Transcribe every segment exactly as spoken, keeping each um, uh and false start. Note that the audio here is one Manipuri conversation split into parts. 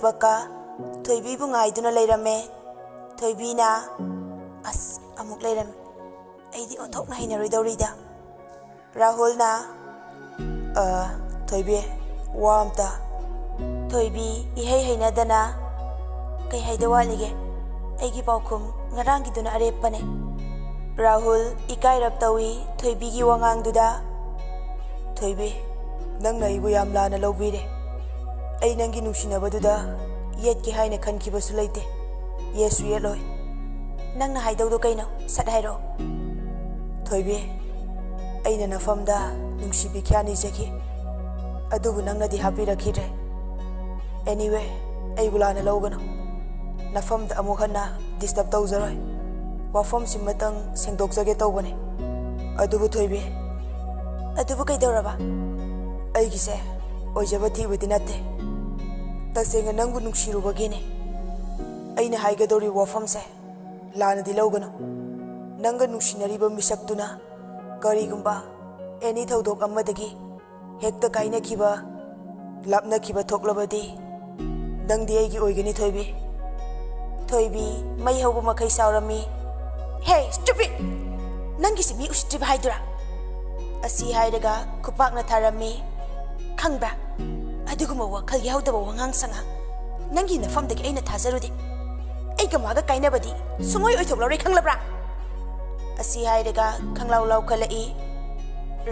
ꯄꯛꯀ ꯊꯣꯏꯕꯤꯕꯨ ꯉꯥꯏꯗꯨꯅ ꯂꯩꯔꯝꯃꯦ꯫ ꯊꯣꯏꯕꯤꯅ, "ꯑꯁ, ꯑꯃꯨꯛ ꯂꯩꯔꯝꯃꯦ꯫ ꯑꯩꯗꯤ ꯑꯣꯟꯊꯣꯛꯅ ꯍꯩꯅꯔꯣꯏꯗꯧꯔꯤꯗ꯫" ꯔꯥꯍꯨꯜꯅ, "ꯑ, ꯊꯣꯏꯕꯤ, ꯋꯥ ꯑꯝꯇ꯫" ꯊꯣꯏꯕꯤ ꯏꯍꯩ ꯍꯩꯅꯗꯅ, "ꯀꯩ ꯍꯥꯏꯗ ꯋꯥꯠꯂꯤꯒꯦ? ꯑꯩꯒꯤ ꯄꯥꯎꯈꯨꯝ ꯉꯔꯥꯡꯒꯤꯗꯨꯅ ꯑꯔꯦꯞꯄꯅꯦ꯫" ꯔꯥꯍꯨꯜ ꯏꯀꯥꯏꯔꯞ ꯇꯧꯏ ꯊꯣꯏꯕꯤꯒꯤ ꯋꯥꯉꯥꯡꯗꯨꯗ꯫ "ꯊꯣꯏꯕꯤ, ꯅꯪꯅ ꯑꯩꯕꯨ ꯌꯥꯝ ꯂꯥꯟꯅ ꯂꯧꯕꯤꯔꯦ꯫ ꯑꯩ ꯅꯪꯒꯤ ꯅꯨꯡꯁꯤꯅꯕꯗꯨꯗ ꯌꯦꯠꯀꯦ ꯍꯥꯏꯅ ꯈꯟꯈꯤꯕꯁꯨ ꯂꯩꯇꯦ꯫ ꯌꯦꯠꯁꯨ ꯌꯦꯠꯂꯣꯏ꯫" "ꯅꯪꯅ ꯍꯥꯏꯗꯧꯗꯣ ꯀꯩꯅꯣ? ꯁꯠ ꯍꯥꯏꯔꯛꯑꯣ꯫" "ꯊꯣꯏꯕꯤ, ꯑꯩꯅ ꯅꯐꯝꯗ ꯅꯨꯡꯁꯤꯕꯤ ꯈ꯭ꯌꯥꯅꯤ ꯆꯠꯈꯤ꯫ ꯑꯗꯨꯕꯨ ꯅꯪꯅꯗꯤ ꯍꯥꯞꯄꯤꯔꯛꯈꯤꯗ꯭ꯔꯦ꯫ Anyway, ꯑꯩꯕꯨ ꯂꯥꯟꯅ ꯂꯧꯒꯅꯨ꯫ ꯅꯐꯝꯗ ꯑꯃꯨꯛ ꯍꯟꯅ disturb ꯇꯧꯖꯔꯣꯏ꯫ ꯋꯥꯐꯝꯁꯤꯃꯇꯪ ꯁꯦꯡꯗꯣꯛꯆꯒꯦ ꯇꯧꯕꯅꯤ꯫" "ꯑꯗꯨꯕꯨ ꯊꯣꯏꯕꯤ꯫" "ꯑꯗꯨꯕꯨ ꯀꯩꯗꯧꯔꯕ?" "ꯑꯩꯒꯤꯁꯦ ꯑꯣꯏꯖꯕ ꯊꯤꯕꯗꯤ ꯅꯠꯇꯦ꯫ ꯇꯁꯦꯡꯅ ꯅꯪꯕꯨ ꯅꯨꯡꯁꯤꯔꯨꯕꯒꯤꯅꯤ꯫ ꯑꯩꯅ ꯍꯥꯏꯒꯗꯧꯔꯤꯕ ꯋꯥꯐꯝꯁꯦ ꯂꯥꯟꯅꯗꯤ ꯂꯧꯒꯅꯨ꯫ ꯅꯪꯒ ꯅꯨꯡꯁꯤꯅꯔꯤꯕ ꯃꯤꯁꯛꯇꯨꯅ ꯀꯔꯤꯒꯨꯝꯕ any ꯊꯧꯗꯣꯛ ꯑꯃꯗꯒꯤ ꯍꯦꯛꯇ ꯀꯥꯏꯅꯈꯤꯕ, ꯂꯥꯞꯅꯈꯤꯕ ꯊꯣꯛꯂꯕꯗꯤ ꯅꯪꯗꯤ ꯑꯩꯒꯤ ꯑꯣꯏꯒꯅꯤ, ꯊꯣꯏꯕꯤ꯫" ꯊꯣꯏꯕꯤ ꯃꯩ ꯍꯧꯕ ꯃꯈꯩ ꯁꯥꯎꯔꯝꯃꯤ꯫ "Hey, stupid! ꯅꯪꯒꯤꯁꯤ ꯃꯤ ꯎꯁꯤꯠꯇ꯭ꯔꯤꯕ ꯍꯥꯏꯗꯨꯔꯥ?" ꯑꯁꯤ ꯍꯥꯏꯔꯒ ꯈꯨꯄꯥꯛꯅ ꯊꯥꯔꯝꯃꯤ꯫ "ꯈꯪꯕ꯭ꯔꯥ? ꯑꯗꯨꯒꯨꯝꯕ ꯋꯥꯈꯜ ꯌꯥꯎꯗꯕ ꯋꯥꯉꯥꯡ ꯁꯉꯥꯡ ꯅꯪꯒꯤ ꯅꯐꯝꯗꯒꯤ ꯑꯩꯅ ꯊꯥꯖꯔꯨꯗꯦ꯫ ꯑꯩꯒ ꯃꯥꯒ ꯀꯥꯏꯅꯕꯗꯤ ꯁꯨꯡꯑꯣꯏ ꯑꯣꯏꯊꯣꯛꯂꯔꯣꯏ, ꯈꯪꯂꯕ꯭ꯔꯥ?" ꯑꯁꯤ ꯍꯥꯏꯔꯒ ꯈꯪꯂꯥꯎ ꯂꯥꯎꯈꯠꯂꯛꯏ꯫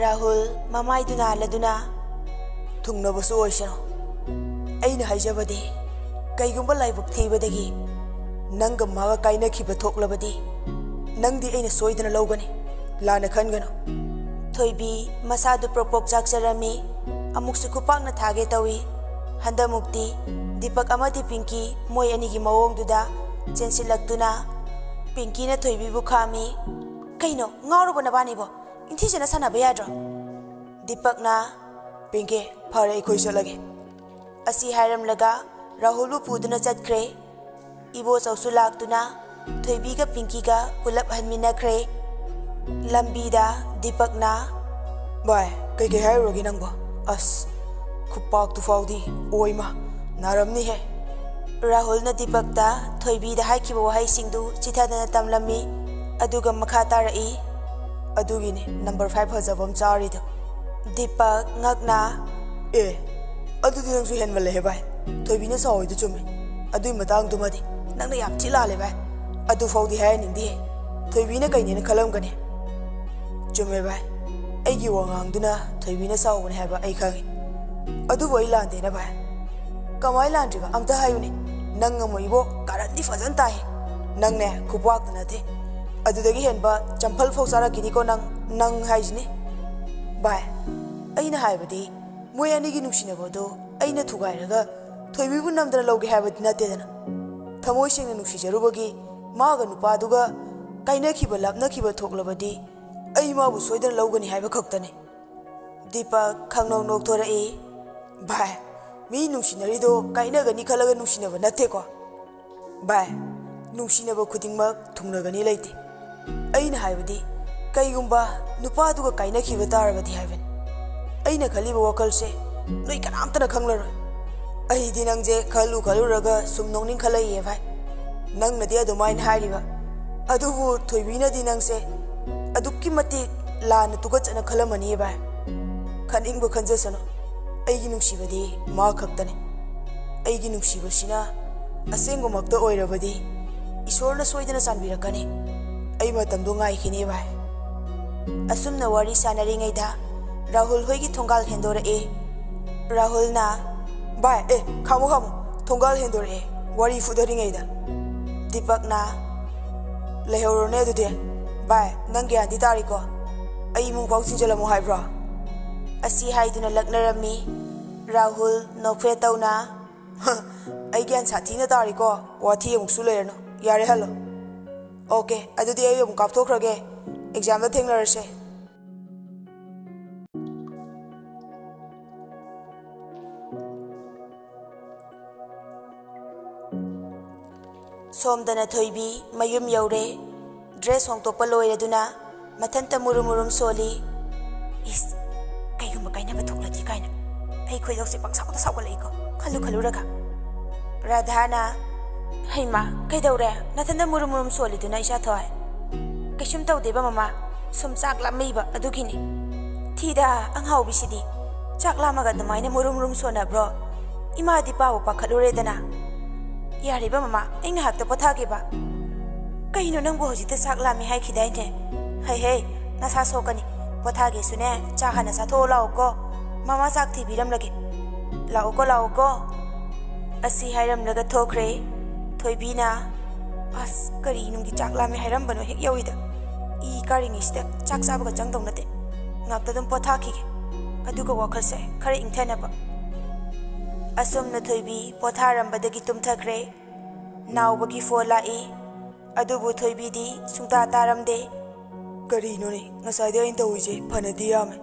ꯔꯥꯍꯨꯜ ꯃꯃꯥꯏꯗꯨ ꯅꯥꯜꯂꯗꯨꯅ, "ꯊꯨꯡꯅꯕꯁꯨ ꯑꯣꯏꯁꯅꯨ꯫ ꯑꯩꯅ ꯍꯥꯏꯖꯕꯗꯤ, ꯀꯩꯒꯨꯝꯕ ꯂꯥꯏꯕꯛ ꯊꯤꯕꯗꯒꯤ ꯅꯪꯒ ꯃꯥꯒ ꯀꯥꯏꯅꯈꯤꯕ ꯊꯣꯛꯂꯕꯗꯤ ꯅꯪꯗꯤ ꯑꯩꯅ ꯁꯣꯏꯗꯅ ꯂꯧꯒꯅꯤ꯫ ꯂꯥꯟꯅ ꯈꯟꯒꯅꯨ꯫" ꯊꯣꯏꯕꯤ ꯃꯁꯥꯗꯨ ꯄ꯭ꯔꯣꯛ ꯄ꯭ꯔꯣꯛ ꯆꯥꯛꯆꯔꯝꯃꯤ꯫ ꯑꯃꯨꯛꯁꯨ ꯈꯨꯄꯥꯛꯅ ꯊꯥꯒꯦ ꯇꯧꯏ꯫ ꯍꯟꯗꯛꯃꯨꯛꯇꯤ ꯗꯤꯄꯛ ꯑꯃꯗꯤ ꯄꯤꯡꯀꯤ ꯃꯣꯏ ꯑꯅꯤꯒꯤ ꯃꯑꯣꯡꯗꯨꯗ ꯆꯦꯟꯁꯤꯜꯂꯛꯇꯨꯅ ꯄꯤꯡꯀꯤꯅ ꯊꯣꯏꯕꯤꯕꯨ ꯈꯥꯝꯃꯤ꯫ "ꯀꯩꯅꯣ, ꯉꯥꯎꯔꯕꯣ ꯅꯕꯥꯅꯤꯕꯣ? ꯏꯟꯊꯤꯖꯅ ꯁꯥꯟꯅꯕ ꯌꯥꯗ꯭ꯔꯣ?" ꯗꯤꯄꯛꯅ, "ꯄꯤꯡꯀꯤ, ꯐꯔꯦ, ꯑꯩꯈꯣꯏ ꯆꯠꯂꯒꯦ꯫" ꯑꯁꯤ ꯍꯥꯏꯔꯝꯂꯒ ꯔꯥꯍꯨꯜꯕꯨ ꯄꯨꯗꯨꯅ ꯆꯠꯈ꯭ꯔꯦ꯫ ꯏꯕꯣꯆꯧꯁꯨ ꯂꯥꯛꯇꯨꯅ ꯊꯣꯏꯕꯤꯒ ꯄꯤꯡꯀꯤꯒ ꯄꯨꯂꯞ ꯍꯟꯃꯤꯟꯅꯈ꯭ꯔꯦ꯫ ꯂꯝꯕꯤꯗ ꯗꯤꯄꯛꯅ, "ꯚꯥꯏ, ꯀꯩꯀꯩ ꯍꯥꯏꯔꯨꯔꯒꯦ ꯅꯪꯕꯣ? ꯑꯁ, ꯈꯨꯄꯥꯛꯇꯨ ꯐꯥꯎꯗꯤ ꯑꯣꯏꯃ, ꯅꯥꯔꯝꯅꯤꯍꯦ꯫ ꯔꯥꯍꯨꯜꯅ ꯗꯤꯄꯛꯇ ꯊꯣꯏꯕꯤꯗ ꯍꯥꯏꯈꯤꯕ ꯋꯥꯍꯩꯁꯤꯡꯗꯨ ꯆꯤꯊꯗꯅ ꯇꯝꯂꯝꯃꯤ꯫ ꯑꯗꯨꯒ ꯃꯈꯥ ꯇꯥꯔꯛꯏ꯫ "ꯑꯗꯨꯒꯤꯅꯦ ꯅꯝꯕꯔ ꯐꯥꯏꯚ ꯐꯖꯕ ꯑꯃ ꯆꯥꯔꯤꯗꯣ꯫" ꯗꯤꯄꯛ ꯉꯛꯅ, "ꯑꯦ, ꯑꯗꯨꯗꯤ ꯅꯪꯁꯨ ꯍꯦꯟꯃꯜꯂꯦꯍꯦ ꯚꯥꯏ꯫ ꯊꯣꯏꯕꯤꯅ ꯁꯥꯎꯍꯣꯏꯗꯨ ꯆꯨꯝꯃꯤ꯫ ꯑꯗꯨꯏ ꯃꯇꯥꯡꯗꯨꯃꯗꯤ ꯅꯪꯅ ꯌꯥꯝ ꯊꯤ ꯂꯥꯜꯂꯦ ꯚꯥꯏ꯫ ꯑꯗꯨꯐꯥꯎꯗꯤ ꯍꯥꯏꯍꯟꯅꯤꯡꯗꯦꯍꯦ꯫ ꯊꯣꯏꯕꯤꯅ ꯀꯩꯅꯦꯅ ꯈꯜꯂꯝꯒꯅꯤ?" "ꯆꯨꯝꯃꯦ ꯚꯥꯏ, ꯑꯩꯒꯤ ꯋꯥꯉꯥꯡꯗꯨꯅ ꯊꯣꯏꯕꯤꯅ ꯁꯥꯎꯕꯅꯦ ꯍꯥꯏꯕ ꯑꯩ ꯈꯪꯉꯤ꯫ ꯑꯗꯨꯕꯨ ꯑꯩ ꯂꯥꯟꯗꯦꯅ ꯚꯥꯏ?" "ꯀꯃꯥꯏ ꯂꯥꯟꯗ꯭ꯔꯤꯕ? ꯑꯝꯇ ꯍꯥꯏꯌꯨꯅꯦ꯫ ꯅꯪ ꯑꯃꯨꯛ ꯏꯕꯣ ꯀꯥꯔꯟꯗꯤ ꯐꯖꯅ ꯇꯥꯏꯍꯦ꯫ ꯅꯪꯅꯦ ꯈꯨꯄꯥꯛꯇ ꯅꯠꯇꯦ, ꯑꯗꯨꯗꯒꯤ ꯍꯦꯟꯕ ꯆꯝꯐꯜ ꯐꯥꯎ ꯆꯥꯔꯛꯈꯤꯅꯤꯀꯣ ꯅꯪ, ꯅꯪ ꯍꯥꯏꯁꯤꯅꯤ꯫" "ꯚꯥꯏ, ꯑꯩꯅ ꯍꯥꯏꯕꯗꯤ ꯃꯣꯏ ꯑꯅꯤꯒꯤ ꯅꯨꯡꯁꯤꯅꯕꯗꯣ ꯑꯩꯅ ꯊꯨꯒꯥꯏꯔꯒ ꯊꯣꯏꯕꯤꯕꯨ ꯅꯝꯗꯅ ꯂꯧꯒꯦ ꯍꯥꯏꯕꯗꯤ ꯅꯠꯇꯦꯗꯅ꯫ ꯊꯃꯣꯏ ꯁꯦꯡꯅ ꯅꯨꯡꯁꯤꯖꯔꯨꯕꯒꯤ ꯃꯥꯒ ꯅꯨꯄꯥꯗꯨꯒ ꯀꯥꯏꯅꯈꯤꯕ ꯂꯥꯞꯅꯈꯤꯕ ꯊꯣꯛꯂꯕꯗꯤ ꯑꯩ ꯃꯥꯕꯨ ꯁꯣꯏꯗꯅ ꯂꯧꯒꯅꯤ ꯍꯥꯏꯕ ꯈꯛꯇꯅꯤ꯫" ꯗꯤꯄꯛ ꯈꯪꯅꯧ ꯅꯣꯛꯊꯣꯔꯛꯏ꯫ "ꯚꯥꯏ, ꯃꯤ ꯅꯨꯡꯁꯤꯅꯔꯤꯗꯣ ꯀꯥꯏꯅꯒꯅꯤ ꯈꯜꯂꯒ ꯅꯨꯡꯁꯤꯅꯕ ꯅꯠꯇꯦꯀꯣ꯫ ꯚꯥꯏ, ꯅꯨꯡꯁꯤꯅꯕ ꯈꯨꯗꯤꯡꯃꯛ ꯊꯨꯡꯅꯒꯅꯤ ꯂꯩꯇꯦ꯫ ꯑꯩꯅ ꯍꯥꯏꯕꯗꯤ, ꯀꯩꯒꯨꯝꯕ ꯅꯨꯄꯥꯗꯨꯒ ꯀꯥꯏꯅꯈꯤꯕ ꯇꯥꯔꯕꯗꯤ ꯍꯥꯏꯕꯅꯤ꯫ ꯑꯩꯅ ꯈꯜꯂꯤꯕ ꯋꯥꯈꯜꯁꯦ ꯅꯣꯏ ꯀꯅꯥꯝꯇꯅ ꯈꯪꯂꯔꯣꯏ꯫ ꯑꯩꯗꯤ ꯅꯪꯁꯦ ꯈꯜꯂꯨ ꯈꯜꯂꯨꯔꯒ ꯁꯨꯝ ꯅꯣꯛꯅꯤꯡꯈꯠꯂꯛꯏꯌꯦ ꯚꯥꯏ꯫ ꯅꯪꯅꯗꯤ ꯑꯗꯨꯃꯥꯏꯅ ꯍꯥꯏꯔꯤꯕ, ꯑꯗꯨꯕꯨ ꯊꯣꯏꯕꯤꯅꯗꯤ ꯅꯪꯁꯦ ꯑꯗꯨꯛꯀꯤ ꯃꯇꯤꯛ ꯂꯥꯟꯅ ꯇꯨꯀꯠꯆꯅ ꯈꯜꯂꯝꯃꯅꯤꯌꯦ ꯚꯥꯏ꯫ ꯈꯟꯅꯤꯡꯕ ꯈꯟꯖꯁꯅꯨ, ꯑꯩꯒꯤ ꯅꯨꯡꯁꯤꯕꯗꯤ ꯃꯥ ꯈꯛꯇꯅꯤ꯫ ꯑꯩꯒꯤ ꯅꯨꯡꯁꯤꯕꯁꯤꯅ ꯑꯁꯦꯡꯕꯃꯛꯇ ꯑꯣꯏꯔꯕꯗꯤ ꯏꯁꯣꯔꯅ ꯁꯣꯏꯗꯅ ꯆꯥꯟꯕꯤꯔꯛꯀꯅꯤ꯫ ꯑꯩ ꯃꯇꯝꯗꯣ ꯉꯥꯏꯈꯤꯅꯤ ꯚꯥꯏ꯫" ꯑꯁꯨꯝꯅ ꯋꯥꯔꯤ ꯁꯥꯟꯅꯔꯤꯉꯩꯗ ꯔꯥꯍꯨꯜ ꯍꯣꯏꯒꯤ ꯊꯣꯡꯒꯥꯜ ꯍꯦꯟꯗꯣꯔꯛꯑꯦ꯫ ꯔꯥꯍꯨꯜꯅ, "ꯚꯥꯏ, ꯑꯦ, ꯈꯥꯝꯃꯣ, ꯈꯥꯝꯃꯣ, ꯊꯣꯡꯒꯥꯜ ꯍꯦꯟꯗꯣꯔꯛꯑꯦ, ꯋꯥꯔꯤ ꯐꯨꯗꯔꯤꯉꯩꯗ꯫" ꯗꯤꯄꯛꯅ, "ꯂꯩꯍꯧꯔꯣꯅꯦ ꯑꯗꯨꯗꯤ꯫ ꯚꯥꯏ, ꯅꯪ ꯒ꯭ꯌꯥꯟꯗꯤ ꯇꯥꯔꯤꯀꯣ? ꯑꯩ ꯏꯃꯨꯡ ꯐꯥꯎ ꯊꯤꯟꯖꯜꯂꯝꯃꯣ ꯍꯥꯏꯕ꯭ꯔꯣ?" ꯑꯁꯤ ꯍꯥꯏꯗꯨꯅ ꯂꯛꯅꯔꯝꯃꯤ꯫ ꯔꯥꯍꯨꯜ ꯅꯣꯛꯐꯦꯠ ꯇꯧꯅ, "ꯍ, ꯑꯩ ꯒ꯭ꯌꯥꯟ ꯁꯥꯊꯤꯅ ꯇꯥꯔꯤꯀꯣ, ꯋꯥꯊꯤ ꯑꯃꯨꯛꯁꯨ ꯂꯩꯔꯅꯨ, ꯌꯥꯔꯦ ꯍꯜꯂꯣ꯫ ꯑꯣꯀꯦ, ꯑꯗꯨꯗꯤ ꯑꯩ ꯑꯃꯨꯛ ꯀꯥꯞꯊꯣꯛꯈ꯭ꯔꯒꯦ, ꯑꯦꯛꯖꯥꯝꯗ ꯊꯦꯡꯅꯔꯁꯦ꯫" ꯁꯣꯝꯗꯅ ꯊꯣꯏꯕꯤ ꯃꯌꯨꯝ ꯌꯧꯔꯦ꯫ ꯗ꯭ꯔꯦꯁ ꯍꯣꯡꯗꯣꯛꯄ ꯂꯣꯏꯔꯗꯨꯅ ꯃꯊꯟꯇ ꯃꯨꯔꯨꯝ ꯃꯨꯔꯨꯝ ꯁꯣꯜꯂꯤ꯫ ꯏꯁ, ꯀꯩꯒꯨꯝꯕ ꯀꯥꯏꯅꯕ ꯊꯣꯛꯂꯗꯤ ꯀꯥꯏꯅ ꯑꯩ ꯈꯣꯏꯗꯧꯁꯦ ꯄꯪꯁꯥꯎꯗ ꯁꯥꯎꯒꯠꯂꯛꯏꯀꯣ, ꯈꯜꯂꯨ ꯈꯜꯂꯨꯔꯒ꯫ ꯔꯥꯙꯥꯅ, "ꯍꯩꯃꯥ, ꯀꯩꯗꯧꯔꯦ? ꯅꯊꯟꯗ ꯃꯨꯔꯨꯝ ꯃꯨꯔꯨꯝ ꯁꯣꯜꯂꯤꯗꯨꯅ, ꯏꯆꯥꯊꯣꯏ?" "ꯀꯩꯁꯨꯝ ꯇꯧꯗꯦꯕ, ꯃꯃꯥ꯫ ꯁꯨꯝ ꯆꯥꯛ ꯂꯥꯝꯃꯛꯏꯕ, ꯑꯗꯨꯒꯤꯅꯤ꯫" "ꯊꯤꯗ, ꯑꯉꯥꯎꯕꯤꯁꯤꯗꯤ꯫ ꯆꯥꯛ ꯂꯥꯝꯃꯒ ꯑꯗꯨꯃꯥꯏꯅ ꯃꯨꯔꯨꯝ ꯃꯨꯔꯨꯝ ꯁꯣꯟꯅꯕ꯭ꯔꯣ? ꯏꯃꯥꯗꯤ ꯄꯥꯕꯨ ꯄꯥꯈꯠꯂꯨꯔꯦꯗꯅ꯫" "ꯌꯥꯔꯦꯕ, ꯃꯃꯥ, ꯑꯩ ꯉꯥꯏꯍꯥꯛꯇ ꯄꯣꯊꯥꯒꯦꯕ꯫" "ꯀꯩꯅꯣ ꯅꯪꯕꯨ ꯍꯧꯖꯤꯛꯇ ꯆꯥꯛ ꯂꯥꯝꯃꯤ ꯍꯥꯏꯈꯤꯗꯥꯏꯅꯦ? ꯍꯩ ꯍꯩ, ꯅꯁꯥ ꯁꯣꯛꯀꯅꯤ꯫ ꯄꯣꯊꯥꯒꯦꯁꯨꯅꯦ, ꯆꯥ ꯍꯥꯟꯅ ꯆꯥꯊꯣꯛꯑꯣ ꯂꯥꯛꯑꯣꯀꯣ꯫ ꯃꯃꯥ ꯆꯥꯛ ꯊꯤꯕꯤꯔꯝꯂꯒꯦ꯫ ꯂꯥꯛꯑꯣꯀꯣ, ꯂꯥꯛꯑꯣꯀꯣ꯫" ꯑꯁꯤ ꯍꯥꯏꯔꯝꯂꯒ ꯊꯣꯛꯈ꯭ꯔꯦ꯫ ꯊꯣꯏꯕꯤꯅ, "ꯑꯁ, ꯀꯔꯤ ꯅꯨꯡꯒꯤ ꯆꯥꯛ ꯂꯥꯝꯃꯦ ꯍꯥꯏꯔꯝꯕꯅꯣ ꯍꯦꯛ ꯌꯧꯏꯗ꯫ ꯏ ꯀꯥꯔꯤꯉꯩꯁꯤꯗ ꯆꯥꯛ ꯆꯥꯕꯒ ꯆꯪꯗꯧ ꯅꯠꯇꯦ꯫ ꯉꯥꯛꯇ ꯑꯗꯨꯝ ꯄꯣꯊꯥꯈꯤꯒꯦ꯫" ꯑꯗꯨꯒ ꯋꯥꯈꯜꯁꯦ ꯈꯔ ꯏꯪꯊꯅꯕ꯫ ꯑꯁꯨꯝꯅ ꯊꯣꯏꯕꯤ ꯄꯣꯊꯥꯔꯝꯕꯗꯒꯤ ꯇꯨꯝꯊꯈ꯭ꯔꯦ꯫ ꯅꯥꯎꯕꯒꯤ ꯐꯣꯟ ꯂꯥꯛꯏ꯫ ꯑꯗꯨꯕꯨ ꯊꯣꯏꯕꯤꯗꯤ ꯁꯨꯡꯇꯥ ꯇꯥꯔꯝꯗꯦ꯫ "ꯀꯔꯤꯅꯣꯅꯦ, ꯉꯁꯥꯏꯗꯩ ꯑꯩꯅ ꯇꯧꯔꯤꯁꯦ ꯐꯅꯗꯤ ꯌꯥꯝꯃꯦ꯫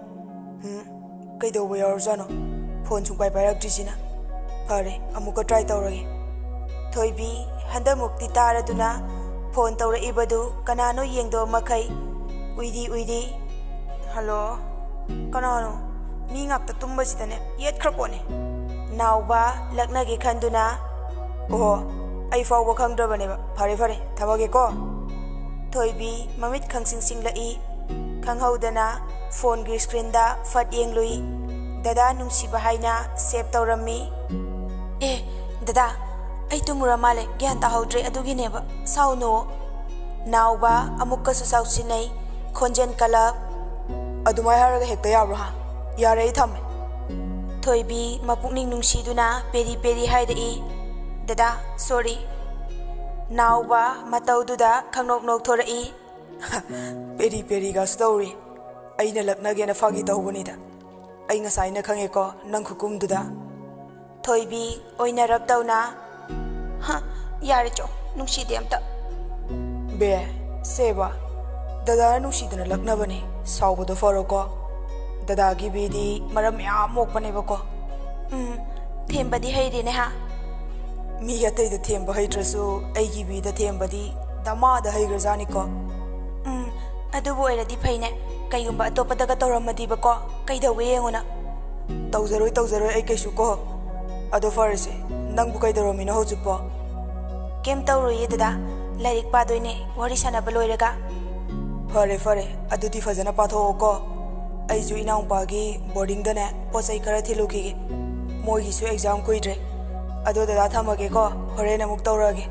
ꯍꯨꯝ, ꯀꯩꯗꯧꯕ ꯌꯥꯎꯔꯖꯥꯠꯅꯣ? ꯐꯣꯟ ꯁꯨꯡꯄꯥꯏ ꯄꯥꯏꯔꯛꯇ꯭ꯔꯤꯁꯤꯅ꯫ ꯐꯔꯦ, ꯑꯃꯨꯛꯀ ꯇ꯭ꯔꯥꯏ ꯇꯧꯔꯒꯦ꯫" ꯊꯣꯏꯕꯤ ꯍꯟꯗꯛꯃꯨꯛꯇꯤ ꯇꯥꯔꯗꯨꯅ ꯐꯣꯟ ꯇꯧꯔꯛꯏꯕꯗꯨ ꯀꯅꯥꯅꯣ ꯌꯦꯡꯗꯣꯛ ꯃꯈꯩ ꯎꯏꯔꯤ ꯎꯏꯔꯤ, "ꯍꯜꯂꯣ, ꯀꯅꯥꯅꯣ? ꯃꯤ ꯉꯥꯛꯇ ꯇꯨꯝꯕꯁꯤꯗꯅꯦ ꯌꯦꯠꯈ꯭ꯔ ꯄꯣꯠꯅꯦ꯫" ꯅꯥꯎꯕ ꯂꯛꯅꯒꯦ ꯈꯟꯗꯨꯅ, "ꯑꯣꯍꯣ, ꯑꯩ ꯐꯥꯎꯕ ꯈꯪꯗ꯭ꯔꯕꯅꯦꯕ꯫ ꯐꯔꯦ, ꯐꯔꯦ, ꯊꯝꯃꯒꯦꯀꯣ꯫" ꯊꯣꯏꯕꯤ ꯃꯃꯤꯠ ꯈꯪꯁꯤꯡ ꯁꯤꯡꯂꯛꯏ꯫ ꯈꯪꯍꯧꯗꯅ ꯐꯣꯟꯒꯤ ꯁ꯭ꯀ꯭ꯔꯤꯟꯗ ꯐꯠ ꯌꯦꯡꯂꯨꯏ꯫ ꯗꯗꯥ ꯅꯨꯡꯁꯤꯕ ꯍꯥꯏꯅ ꯁꯦꯚ ꯇꯧꯔꯝꯃꯤ꯫ "ꯑꯦ, ꯗꯗꯥ, ꯑꯩ ꯇꯨꯝꯃꯨꯔ ꯃꯥꯜꯂꯦ, ꯒ꯭ꯌꯥꯟ ꯇꯥꯍꯧꯗ꯭ꯔꯦ, ꯑꯗꯨꯒꯤꯅꯦꯕ, ꯁꯥꯎꯅꯨ꯫" ꯅꯥꯎꯕ ꯑꯃꯨꯛꯀꯁꯨ ꯁꯥꯎꯁꯤꯟꯅꯩ, ꯈꯣꯟꯖꯦꯜ ꯀꯜꯂꯞ꯫ "ꯑꯗꯨꯃꯥꯏ ꯍꯥꯏꯔꯒ ꯍꯦꯛꯇ ꯌꯥꯕ꯭ꯔꯣ, ꯍꯥ? ꯌꯥꯔꯦ, ꯑꯩ ꯊꯝꯃꯦ꯫" ꯊꯣꯏꯕꯤ ꯃꯄꯨꯛꯅꯤꯡ ꯅꯨꯡꯁꯤꯗꯨꯅ ꯄꯦꯔꯤ ꯄꯦꯔꯤ ꯍꯥꯏꯔꯛꯏ, "ꯗꯗꯥ, ꯁꯣꯔꯤ꯫" ꯅꯥꯎꯕ ꯃꯇꯧꯗꯨꯗ ꯈꯪꯅꯣꯛ ꯅꯣꯛꯊꯣꯔꯛꯏ꯫ "ꯄꯦꯔꯤ ꯄꯦꯔꯤꯒꯁꯨ ꯇꯧꯔꯤ꯫ ꯑꯩꯅ ꯂꯛꯅꯒꯦꯅ ꯐꯥꯒꯤ ꯇꯧꯕꯅꯤꯗ꯫ ꯑꯩ ꯉꯁꯥꯏꯅ ꯈꯪꯉꯦꯀꯣ ꯅꯪ ꯈꯨꯀꯨꯝꯗꯨꯗ꯫" ꯊꯣꯏꯕꯤ ꯑꯣꯏꯅꯔꯞ ꯇꯧꯅ, "ꯍ, ꯌꯥꯔꯦ ꯆꯣ, ꯅꯨꯡꯁꯤꯗꯦ ꯑꯝꯇ꯫" "ꯕꯦ, ꯁꯦꯕ, ꯗꯗꯥꯅ ꯅꯨꯡꯁꯤꯗꯅ ꯂꯛꯅꯕꯅꯤ, ꯁꯥꯎꯕꯗꯣ ꯐꯔꯣꯀꯣ꯫ ꯗꯗꯥꯒꯤ ꯕꯤꯗꯤ ꯃꯔꯝ ꯃꯌꯥꯝ ꯃꯣꯛꯄꯅꯦꯕꯀꯣ꯫" "ꯎꯝ, ꯊꯦꯝꯕꯗꯤ ꯍꯩꯔꯦꯅꯦ ꯍꯥ?" "ꯃꯤ ꯑꯇꯩꯗ ꯊꯦꯝꯕ ꯍꯩꯇ꯭ꯔꯁꯨ ꯑꯩꯒꯤ ꯕꯤꯗ ꯊꯦꯝꯕꯗꯤ ꯗꯃꯥꯗ ꯍꯩꯈ꯭ꯔꯖꯥꯠꯅꯤꯀꯣ꯫" "ꯎꯝ, ꯑꯗꯨꯕꯨ ꯑꯣꯏꯔꯗꯤ ꯐꯩꯅꯦ꯫ ꯀꯩꯒꯨꯝꯕ ꯑꯇꯣꯞꯄꯗꯒ ꯇꯧꯔꯝꯃꯗꯤꯕꯀꯣ, ꯀꯩꯗꯧꯒꯦ ꯌꯦꯡꯉꯨꯅ꯫" "ꯇꯧꯖꯔꯣꯏ, ꯇꯧꯖꯔꯣꯏ ꯑꯩ ꯀꯩꯁꯨ ꯀꯣ꯫" ꯑꯗꯣ ꯐꯔꯦꯁꯦ, ꯅꯪꯕꯨ ꯀꯩꯗꯧꯔꯝꯃꯤꯅꯣ ꯍꯧꯖꯤꯛꯄꯣ? ꯀꯩꯝ ꯇꯧꯔꯣꯏꯌꯦ ꯗꯗꯥ, ꯂꯥꯏꯔꯤꯛ ꯄꯥꯗꯣꯏꯅꯦ ꯋꯥꯔꯤ ꯁꯥꯟꯅꯕ ꯂꯣꯏꯔꯒ꯫ ꯐꯔꯦ ꯐꯔꯦ, ꯑꯗꯨꯗꯤ ꯐꯖꯅ ꯄꯥꯊꯣꯛꯑꯣꯀꯣ꯫ ꯑꯩꯁꯨ ꯏꯅꯥꯎꯄꯥꯒꯤ ꯕꯣꯔꯗꯤꯡꯗꯅꯦ ꯄꯣꯠ ꯆꯩ ꯈꯔ ꯊꯤꯜꯂꯨꯈꯤꯒꯦ꯫ ꯃꯣꯏꯒꯤꯁꯨ ꯑꯦꯛꯖꯥꯝ ꯀꯨꯏꯗ꯭ꯔꯦ꯫ ꯑꯗꯣ ꯗꯗꯥ ꯊꯝꯃꯒꯦꯀꯣ, ꯍꯣꯔꯦꯟ ꯑꯃꯨꯛ ꯇꯧꯔꯛꯑꯒꯦ꯫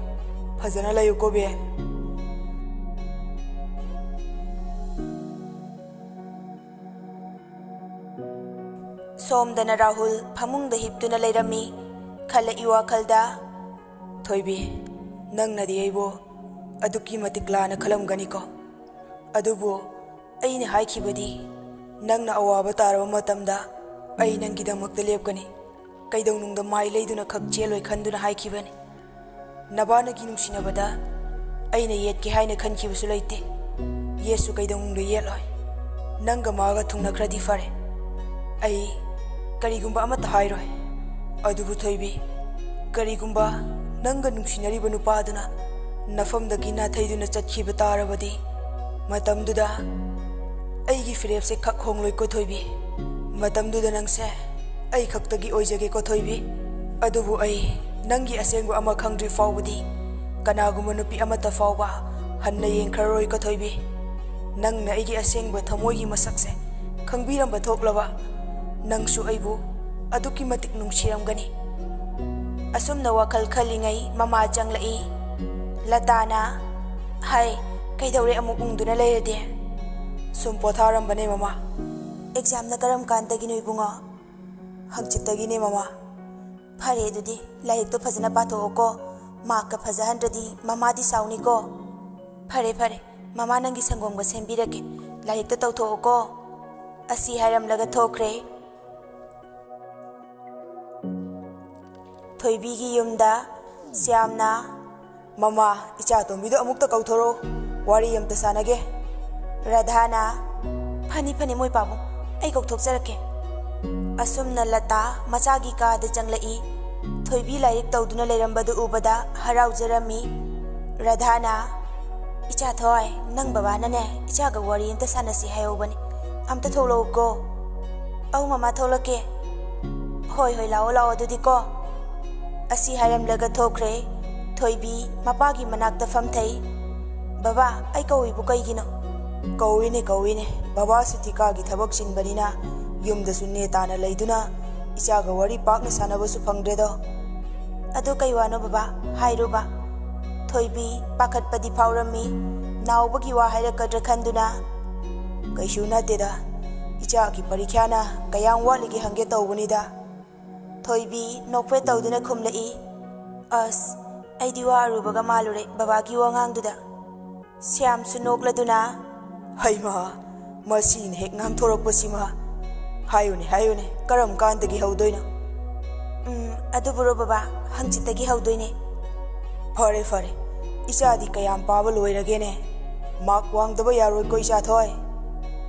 ꯐꯖꯅ ꯂꯩꯌꯨꯀꯣ ꯕꯦ꯫ ꯁꯣꯝꯗꯅ ꯔꯥꯍꯨꯜ ꯐꯃꯨꯡꯗ ꯍꯤꯞꯇꯨꯅ ꯂꯩꯔꯝꯃꯤ꯫ ꯈꯜꯂꯛꯏ ꯋꯥꯈꯜꯗ, "ꯊꯣꯏꯕꯤ, ꯅꯪꯅꯗꯤ ꯑꯩꯕꯨ ꯑꯗꯨꯛꯀꯤ ꯃꯇꯤꯛ ꯂꯥꯟꯅ ꯈꯜꯂꯝꯒꯅꯤꯀꯣ꯫ ꯑꯗꯨꯕꯨ ꯑꯩꯅ ꯍꯥꯏꯈꯤꯕꯗꯤ, ꯅꯪꯅ ꯑꯋꯥꯕ ꯇꯥꯔꯕ ꯃꯇꯝꯗ ꯑꯩ ꯅꯪꯒꯤꯗꯃꯛꯇ ꯂꯦꯞꯀꯅꯤ꯫ ꯀꯩꯗꯧꯅꯨꯡꯗ ꯃꯥꯏ ꯂꯩꯗꯨꯅ ꯈꯛ ꯆꯦꯜꯂꯣꯏ ꯈꯟꯗꯨꯅ ꯍꯥꯏꯈꯤꯕꯅꯤ꯫ ꯅꯕꯥꯅꯒꯤ ꯅꯨꯡꯁꯤꯅꯕꯗ ꯑꯩꯅ ꯌꯦꯠꯀꯦ ꯍꯥꯏꯅ ꯈꯟꯈꯤꯕꯁꯨ ꯂꯩꯇꯦ꯫ ꯌꯦꯠꯁꯨ ꯀꯩꯗꯧꯅꯨꯡꯗ ꯌꯦꯠꯂꯣꯏ꯫ ꯅꯪꯒ ꯃꯥꯒ ꯊꯨꯡꯅꯈ꯭ꯔꯗꯤ ꯐꯔꯦ꯫ ꯑꯩ ꯀꯔꯤꯒꯨꯝꯕ ꯑꯃꯠꯇ ꯍꯥꯏꯔꯣꯏ꯫ ꯑꯗꯨꯕꯨ ꯊꯣꯏꯕꯤ, ꯀꯔꯤꯒꯨꯝꯕ ꯅꯪꯒ ꯅꯨꯡꯁꯤꯅꯔꯤꯕ ꯅꯨꯄꯥꯗꯨꯅ ꯅꯐꯝꯗꯒꯤ ꯅꯥꯊꯩꯗꯨꯅ ꯆꯠꯈꯤꯕ ꯇꯥꯔꯕꯗꯤ, ꯃꯇꯝꯗꯨꯗ ꯑꯩꯒꯤ ꯐꯤꯔꯦꯞꯁꯦ ꯈꯛ ꯍꯣꯡꯂꯣꯏꯀꯣ ꯊꯣꯏꯕꯤ꯫ ꯃꯇꯝꯗꯨꯗ ꯅꯪꯁꯦ ꯑꯩ ꯈꯛꯇꯒꯤ ꯑꯣꯏꯖꯒꯦꯀꯣ ꯊꯣꯏꯕꯤ꯫ ꯑꯗꯨꯕꯨ ꯑꯩ ꯅꯪꯒꯤ ꯑꯁꯦꯡꯕ ꯑꯃ ꯈꯪꯗ꯭ꯔꯤ ꯐꯥꯎꯕꯗꯤ ꯀꯅꯥꯒꯨꯝꯕ ꯅꯨꯄꯤ ꯑꯃꯠꯇ ꯐꯥꯎꯕ ꯍꯟꯅ ꯌꯦꯡꯈ꯭ꯔꯔꯣꯏꯀꯣ ꯊꯣꯏꯕꯤ꯫ ꯅꯪꯅ ꯑꯩꯒꯤ ꯑꯁꯦꯡꯕ ꯊꯃꯣꯏꯒꯤ ꯃꯁꯛꯁꯦ ꯈꯪꯕꯤꯔꯝꯕ ꯊꯣꯛꯂꯕ, ꯅꯪꯁꯨ ꯑꯩꯕꯨ ꯑꯗꯨꯛꯀꯤ ꯃꯇꯤꯛ ꯅꯨꯡꯁꯤꯔꯝꯒꯅꯤ꯫ ꯑꯁꯨꯝꯅ ꯋꯥꯈꯜ ꯈꯜꯂꯤꯉꯩ ꯃꯃꯥ ꯆꯪꯂꯛꯏ꯫ ꯂꯇꯥꯅ, "ꯍꯥꯏ, ꯀꯩꯗꯧꯔꯦ ꯑꯃꯨꯛ ꯎꯪꯗꯨꯅ ꯂꯩꯔꯗꯤ?" "ꯁꯨꯝ ꯄꯣꯊꯥꯔꯝꯕꯅꯦ ꯃꯃꯥ꯫ ꯑꯦꯛꯖꯥꯝꯅ ꯀꯔꯝ ꯀꯥꯟꯗꯒꯤꯅꯣ ꯏꯕꯨꯡꯉꯣ?" "ꯍꯪꯆꯤꯠꯇꯒꯤꯅꯦ ꯃꯃꯥ꯫" "ꯐꯔꯦ ꯑꯗꯨꯗꯤ, ꯂꯥꯏꯔꯤꯛꯇꯣ ꯐꯖꯅ ꯄꯥꯊꯣꯛꯑꯣꯀꯣ꯫ ꯃꯥꯔꯛꯀ ꯐꯖꯍꯟꯗ꯭ꯔꯗꯤ ꯃꯃꯥꯗꯤ ꯁꯥꯎꯅꯤꯀꯣ꯫" "ꯐꯔꯦ ꯐꯔꯦ, ꯃꯃꯥ ꯅꯪꯒꯤ ꯁꯪꯒꯣꯝꯒ ꯁꯦꯝꯕꯤꯔꯛꯀꯦ꯫ ꯂꯥꯏꯔꯤꯛꯇꯣ ꯇꯧꯊꯣꯛꯑꯣꯀꯣ꯫" ꯑꯁꯤ ꯍꯥꯏꯔꯝꯂꯒ ꯊꯣꯛꯈ꯭ꯔꯦ꯫ ꯊꯣꯏꯕꯤꯒꯤ ꯌꯨꯝꯗ ꯁ꯭ꯌꯥꯝꯅ, "ꯃꯃꯥ, ꯏꯆꯥ ꯑꯇꯣꯝꯕꯤꯗꯣ ꯑꯃꯨꯛꯇ ꯀꯧꯊꯣꯔꯛꯎ, ꯋꯥꯔꯤ ꯑꯝꯇ ꯁꯥꯟꯅꯒꯦ꯫" ꯔꯥꯙꯥꯅ, "ꯐꯅꯤ ꯐꯅꯤ ꯃꯣꯏ ꯄꯥꯕꯨꯡ, ꯑꯩ ꯀꯧꯊꯣꯛꯆꯔꯛꯀꯦ꯫" ꯑꯁꯨꯝꯅ ꯂꯇꯥ ꯃꯆꯥꯒꯤ ꯀꯥꯗ ꯆꯪꯂꯛꯏ꯫ ꯊꯣꯏꯕꯤ ꯂꯥꯏꯔꯤꯛ ꯇꯧꯗꯨꯅ ꯂꯩꯔꯝꯕꯗꯨ ꯎꯕꯗ ꯍꯔꯥꯎꯖꯔꯝꯃꯤ꯫ ꯔꯥꯙꯥꯅ, "ꯏꯆꯥ ꯊꯣꯏ, ꯅꯪ ꯕꯕꯥꯅꯅꯦ ꯏꯆꯥꯒ ꯋꯥꯔꯤ ꯑꯝꯇ ꯁꯥꯟꯅꯁꯤ ꯍꯥꯏꯍꯧꯕꯅꯤ꯫ ꯑꯝꯇ ꯊꯣꯛꯂꯛꯎꯀꯣ꯫" "ꯑꯧ ꯃꯃꯥ, ꯊꯣꯛꯂꯛꯀꯦ꯫" "ꯍꯣꯏ, ꯍꯣꯏ, ꯂꯥꯛꯑꯣ, ꯂꯥꯛꯑꯣ ꯑꯗꯨꯗꯤꯀꯣ"꯫ ꯑꯁꯤ ꯍꯥꯏꯔꯝꯂꯒ ꯊꯣꯛꯈ꯭ꯔꯦ꯫ ꯊꯣꯏꯕꯤ ꯃꯄꯥꯒꯤ ꯃꯅꯥꯛꯇ ꯐꯝꯊꯩ꯫ "ꯕꯕꯥ, ꯑꯩ ꯀꯧꯏꯕꯨ ꯀꯩꯒꯤꯅꯣ?" "ꯀꯧꯏꯅꯦ, ꯀꯧꯏꯅꯦ꯫ ꯕꯕꯥ ꯁꯨꯇꯤꯀꯥꯒꯤ ꯊꯕꯛ ꯆꯤꯟꯕꯅꯤꯅ ꯌꯨꯝꯗꯁꯨ ꯅꯦ ꯇꯥꯅ ꯂꯩꯗꯨꯅ ꯏꯆꯥꯒ ꯋꯥꯔꯤ ꯄꯥꯛꯅ ꯁꯥꯟꯅꯕꯁꯨ ꯐꯪꯗ꯭ꯔꯦꯗꯣ"꯫ "ꯑꯗꯨ ꯀꯩ ꯋꯥꯅꯣ ꯕꯕꯥ? ꯍꯥꯏꯔꯨꯕ"꯫ ꯊꯣꯏꯕꯤ ꯄꯥꯈꯠꯄꯗꯤ ꯐꯥꯎꯔꯝꯃꯤ꯫ ꯅꯥꯎꯕꯒꯤ ꯋꯥ ꯍꯥꯏꯔꯛꯀꯗ꯭ꯔꯥ ꯈꯟꯗꯨꯅ, "ꯀꯩꯁꯨ ꯅꯠꯇꯦꯗ꯫ ꯏꯆꯥꯒꯤ ꯄꯔꯤꯈ꯭ꯌꯥꯅ ꯀꯌꯥꯝ ꯋꯥꯠꯂꯤꯒꯦ ꯍꯪꯒꯦ ꯇꯧꯕꯅꯤꯗ"꯫ ꯊꯣꯏꯕꯤ ꯅꯣꯛꯐꯦꯠ ꯇꯧꯗꯨꯅ ꯈꯨꯝꯂꯛꯏ꯫ "ꯑꯁ, ꯑꯩꯗꯤ ꯋꯥ ꯑꯔꯨꯕꯒ ꯃꯥꯜꯂꯨꯔꯦ ꯕꯕꯥꯒꯤ ꯋꯥꯉꯥꯡꯗꯨꯗ"꯫ ꯁ꯭ꯌꯥꯝꯁꯨ ꯅꯣꯛꯂꯗꯨꯅ, "ꯍꯩꯃꯥ, ꯃꯁꯤꯅ ꯍꯦꯛ ꯉꯥꯡꯊꯣꯔꯛꯄꯁꯤꯃ꯫ ꯍꯥꯏꯌꯨꯅꯦ, ꯍꯥꯏꯌꯨꯅꯦ, ꯀꯔꯝ ꯀꯥꯟꯗꯒꯤ ꯍꯧꯗꯣꯏꯅꯣ?" "ꯎꯝ, ꯑꯗꯨꯕꯨꯔꯣ ꯕꯕꯥ, ꯍꯪꯆꯤꯠꯇꯒꯤ ꯍꯧꯗꯣꯏꯅꯦ"꯫ "ꯐꯔꯦ, ꯐꯔꯦ꯫ ꯏꯆꯥꯗꯤ ꯀꯌꯥꯝ ꯄꯥꯕ ꯂꯣꯏꯔꯒꯦꯅꯦ? ꯃꯥꯔꯛ ꯋꯥꯡꯗꯕ ꯌꯥꯔꯣꯏꯀꯣ, ꯏꯆꯥ ꯊꯣꯏ"꯫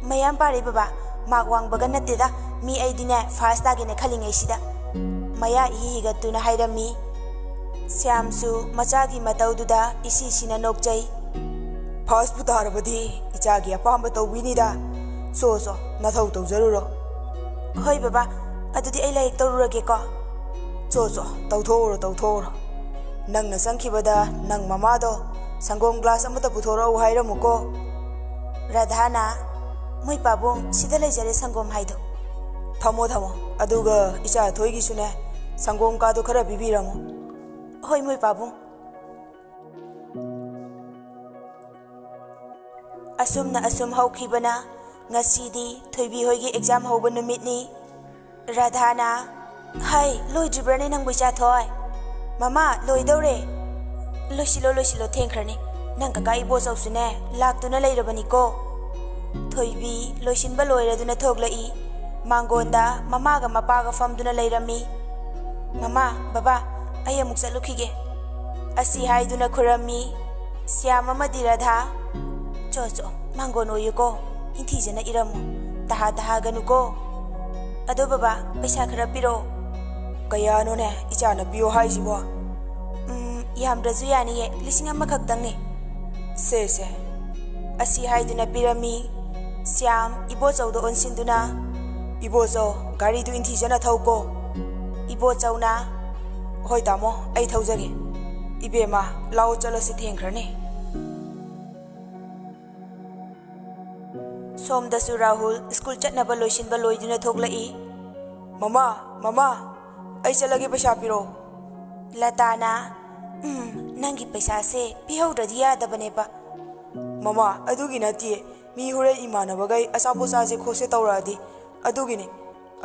"ꯃꯌꯥꯝ ꯄꯥꯔꯦ ꯕꯕꯥ, ꯃꯥꯔꯛ ꯋꯥꯡꯕꯒ ꯅꯠꯇꯦꯗ, ꯃꯤ ꯑꯩꯗꯤꯅꯦ ꯐꯥꯔꯁ ꯇꯥꯒꯦꯅ ꯈꯜꯂꯤꯉꯩꯁꯤꯗ"꯫ ꯃꯌꯥ ꯏꯍꯤ ꯍꯤꯒꯠꯇꯨꯅ ꯍꯥꯏꯔꯝꯃꯤ꯫ ꯁ꯭ꯌꯥꯝꯁꯨ ꯃꯆꯥꯒꯤ ꯃꯇꯧꯗꯨꯗ ꯏꯁꯤ ꯁꯤꯅ ꯅꯣꯛꯆꯩ꯫ "ꯐꯥꯔꯁꯄꯨ ꯇꯥꯔꯕꯗꯤ ꯏꯆꯥꯒꯤ ꯑꯄꯥꯝꯕ ꯇꯧꯕꯤꯅꯤꯗ꯫ ꯆꯣ, ꯆꯣ, ꯅꯊꯧ ꯇꯧꯖꯔꯨꯔꯣ"꯫ "ꯍꯣꯏ ꯕꯕꯥ, ꯑꯗꯨꯗꯤ ꯑꯩ ꯂꯥꯏꯔꯤꯛ ꯇꯧꯔꯨꯔꯒꯦꯀꯣ"꯫ "ꯆꯣ, ꯆꯣ, ꯇꯧꯊꯣꯛꯎꯔꯣ, ꯇꯧꯊꯣꯛꯎꯔꯣ꯫ ꯅꯪꯅ ꯆꯪꯈꯤꯕꯗ ꯅꯪ ꯃꯃꯥꯗꯣ ꯁꯪꯒꯣꯝ ꯒ꯭ꯂꯥꯁ ꯑꯃꯇ ꯄꯨꯊꯣꯔꯛꯎ ꯍꯥꯏꯔꯝꯃꯨꯀꯣ"꯫ ꯔꯥꯙꯥꯅ, "ꯃꯣꯏ ꯄꯥꯕꯨꯡ, ꯁꯤꯗ ꯂꯩꯖꯔꯦ ꯁꯪꯒꯣꯝ ꯍꯥꯏꯗꯣ"꯫ "ꯊꯝꯃꯣ, ꯊꯝꯃꯣ꯫ ꯑꯗꯨꯒ ꯏꯆꯥ ꯊꯣꯏꯒꯤꯁꯨꯅꯦ, ꯁꯪꯒꯣꯝ ꯀꯥꯗꯣ ꯈꯔ ꯄꯤꯕꯤꯔꯝꯃꯣ"꯫ "ꯍꯣꯏ, ꯃꯣꯏ ꯄꯥꯕꯨꯡ"꯫ ꯑꯁꯨꯝꯅ ꯑꯁꯨꯝ ꯍꯧꯈꯤꯕꯅ ꯉꯁꯤꯗꯤ ꯊꯣꯏꯕꯤ ꯍꯣꯏꯒꯤ ꯑꯦꯛꯖꯥꯝ ꯍꯧꯕ ꯅꯨꯃꯤꯠꯅꯤ꯫ ꯔꯥꯙꯥꯅ, "ꯍꯥꯏ, ꯂꯣꯏꯗ꯭ꯔꯤꯕ꯭ꯔꯅꯦ ꯅꯪꯕꯨ, ꯏꯆꯥꯊꯣꯏ?" "ꯃꯃꯥ, ꯂꯣꯏꯗꯧꯔꯦ"꯫ "ꯂꯣꯏꯁꯤꯜꯂꯣ, ꯂꯣꯏꯁꯤꯜꯂꯣ, ꯊꯦꯡꯈ꯭ꯔꯅꯤ꯫ ꯅꯪ ꯀꯀꯥ ꯏꯕꯣꯆꯧꯁꯨꯅꯦ ꯂꯥꯛꯇꯨꯅ ꯂꯩꯔꯕꯅꯤꯀꯣ"꯫ ꯊꯣꯏꯕꯤ ꯂꯣꯏꯁꯤꯟꯕ ꯂꯣꯏꯔꯗꯨꯅ ꯊꯣꯛꯂꯛꯏ꯫ ꯃꯥꯡꯒꯣꯟꯗ ꯃꯃꯥꯒ ꯃꯄꯥꯒ ꯐꯝꯗꯨꯅ ꯂꯩꯔꯝꯃꯤ꯫ "ꯃꯃꯥ, ꯕꯕꯥ, ꯑꯩ ꯑꯃꯨꯛ ꯆꯠꯂꯨꯈꯤꯒꯦ"꯫ ꯑꯁꯤ ꯍꯥꯏꯗꯨꯅ ꯈꯨꯔꯝꯃꯤ꯫ ꯁ꯭ꯌꯥꯝ ꯑꯃꯗꯤ ꯔꯥꯙꯥ, "ꯆꯣ, ꯆꯣ, ꯃꯥꯡꯒꯣꯟ ꯑꯣꯏꯌꯨꯀꯣ, ꯅꯤꯡꯊꯤꯖꯅ ꯏꯔꯝꯃꯨ, ꯇꯍꯥ ꯇꯍꯥꯒꯅꯨꯀꯣ꯫ ꯑꯗꯣ ꯕꯕꯥ, ꯄꯩꯁꯥ ꯈꯔ ꯄꯤꯔꯛꯑꯣ"꯫ "ꯀꯌꯥꯅꯣꯅꯦ ꯏꯆꯥꯅ ꯄꯤꯌꯣ ꯍꯥꯏꯁꯤꯕꯣ?" "ꯎꯝ, ꯌꯥꯝꯗ꯭ꯔꯁꯨ ꯌꯥꯅꯤꯌꯦ, ꯂꯤꯁꯤꯡ ꯑꯃꯈꯛꯇꯪꯅꯦ"꯫ "ꯁꯦ, ꯁꯦ"꯫ ꯑꯁꯤ ꯍꯥꯏꯗꯨꯅ ꯄꯤꯔꯝꯃꯤ꯫ ꯁ꯭ꯌꯥꯝ ꯏꯕꯣꯆꯧꯗ ꯑꯣꯟꯁꯤꯟꯗꯨꯅ, "ꯏꯕꯣꯆꯧ, ꯒꯥꯔꯤꯗꯨ ꯏꯟꯊꯤꯖꯅ ꯊꯧꯀꯣ"꯫ ꯏꯕꯣꯆꯧꯅ, "ꯍꯣꯏ ꯇꯥꯃꯣ, ꯑꯩ ꯊꯧꯖꯒꯦ꯫ ꯏꯕꯦꯝꯃ, ꯂꯥꯛꯑꯣ ꯆꯠꯂꯁꯤ, ꯊꯦꯡꯈ꯭ꯔꯅꯤ꯫" ꯁꯣꯝꯗꯁꯨ ꯔꯥꯍꯨꯜ ꯁ꯭ꯀꯨꯜ ꯆꯠꯅꯕ ꯂꯣꯏꯁꯤꯟꯕ ꯂꯣꯏꯗꯨꯅ ꯊꯣꯛꯂꯛꯏ꯫ "ꯃꯃꯥ, ꯃꯃꯥ, ꯑꯩ ꯆꯠꯂꯒꯦ, ꯄꯩꯁꯥ ꯄꯤꯔꯛꯑꯣ꯫" ꯂꯇꯥꯅ, "ꯎꯝ, ꯅꯪꯒꯤ ꯄꯩꯁꯥꯁꯦ ꯄꯤꯍꯧꯗ꯭ꯔꯗꯤ ꯌꯥꯗꯕꯅꯦꯕ꯫" "ꯃꯃꯥ, ꯑꯗꯨꯒꯤ ꯅꯠꯇꯤꯌꯦ, ꯃꯤ ꯍꯣꯔꯦꯟ ꯏꯃꯥꯟꯅꯕꯈꯩ ꯑꯆꯥꯄꯣꯠ ꯆꯥꯁꯦ ꯈꯣꯠꯁꯦ ꯇꯧꯔꯛꯑꯗꯤ, ꯑꯗꯨꯒꯤꯅꯦ꯫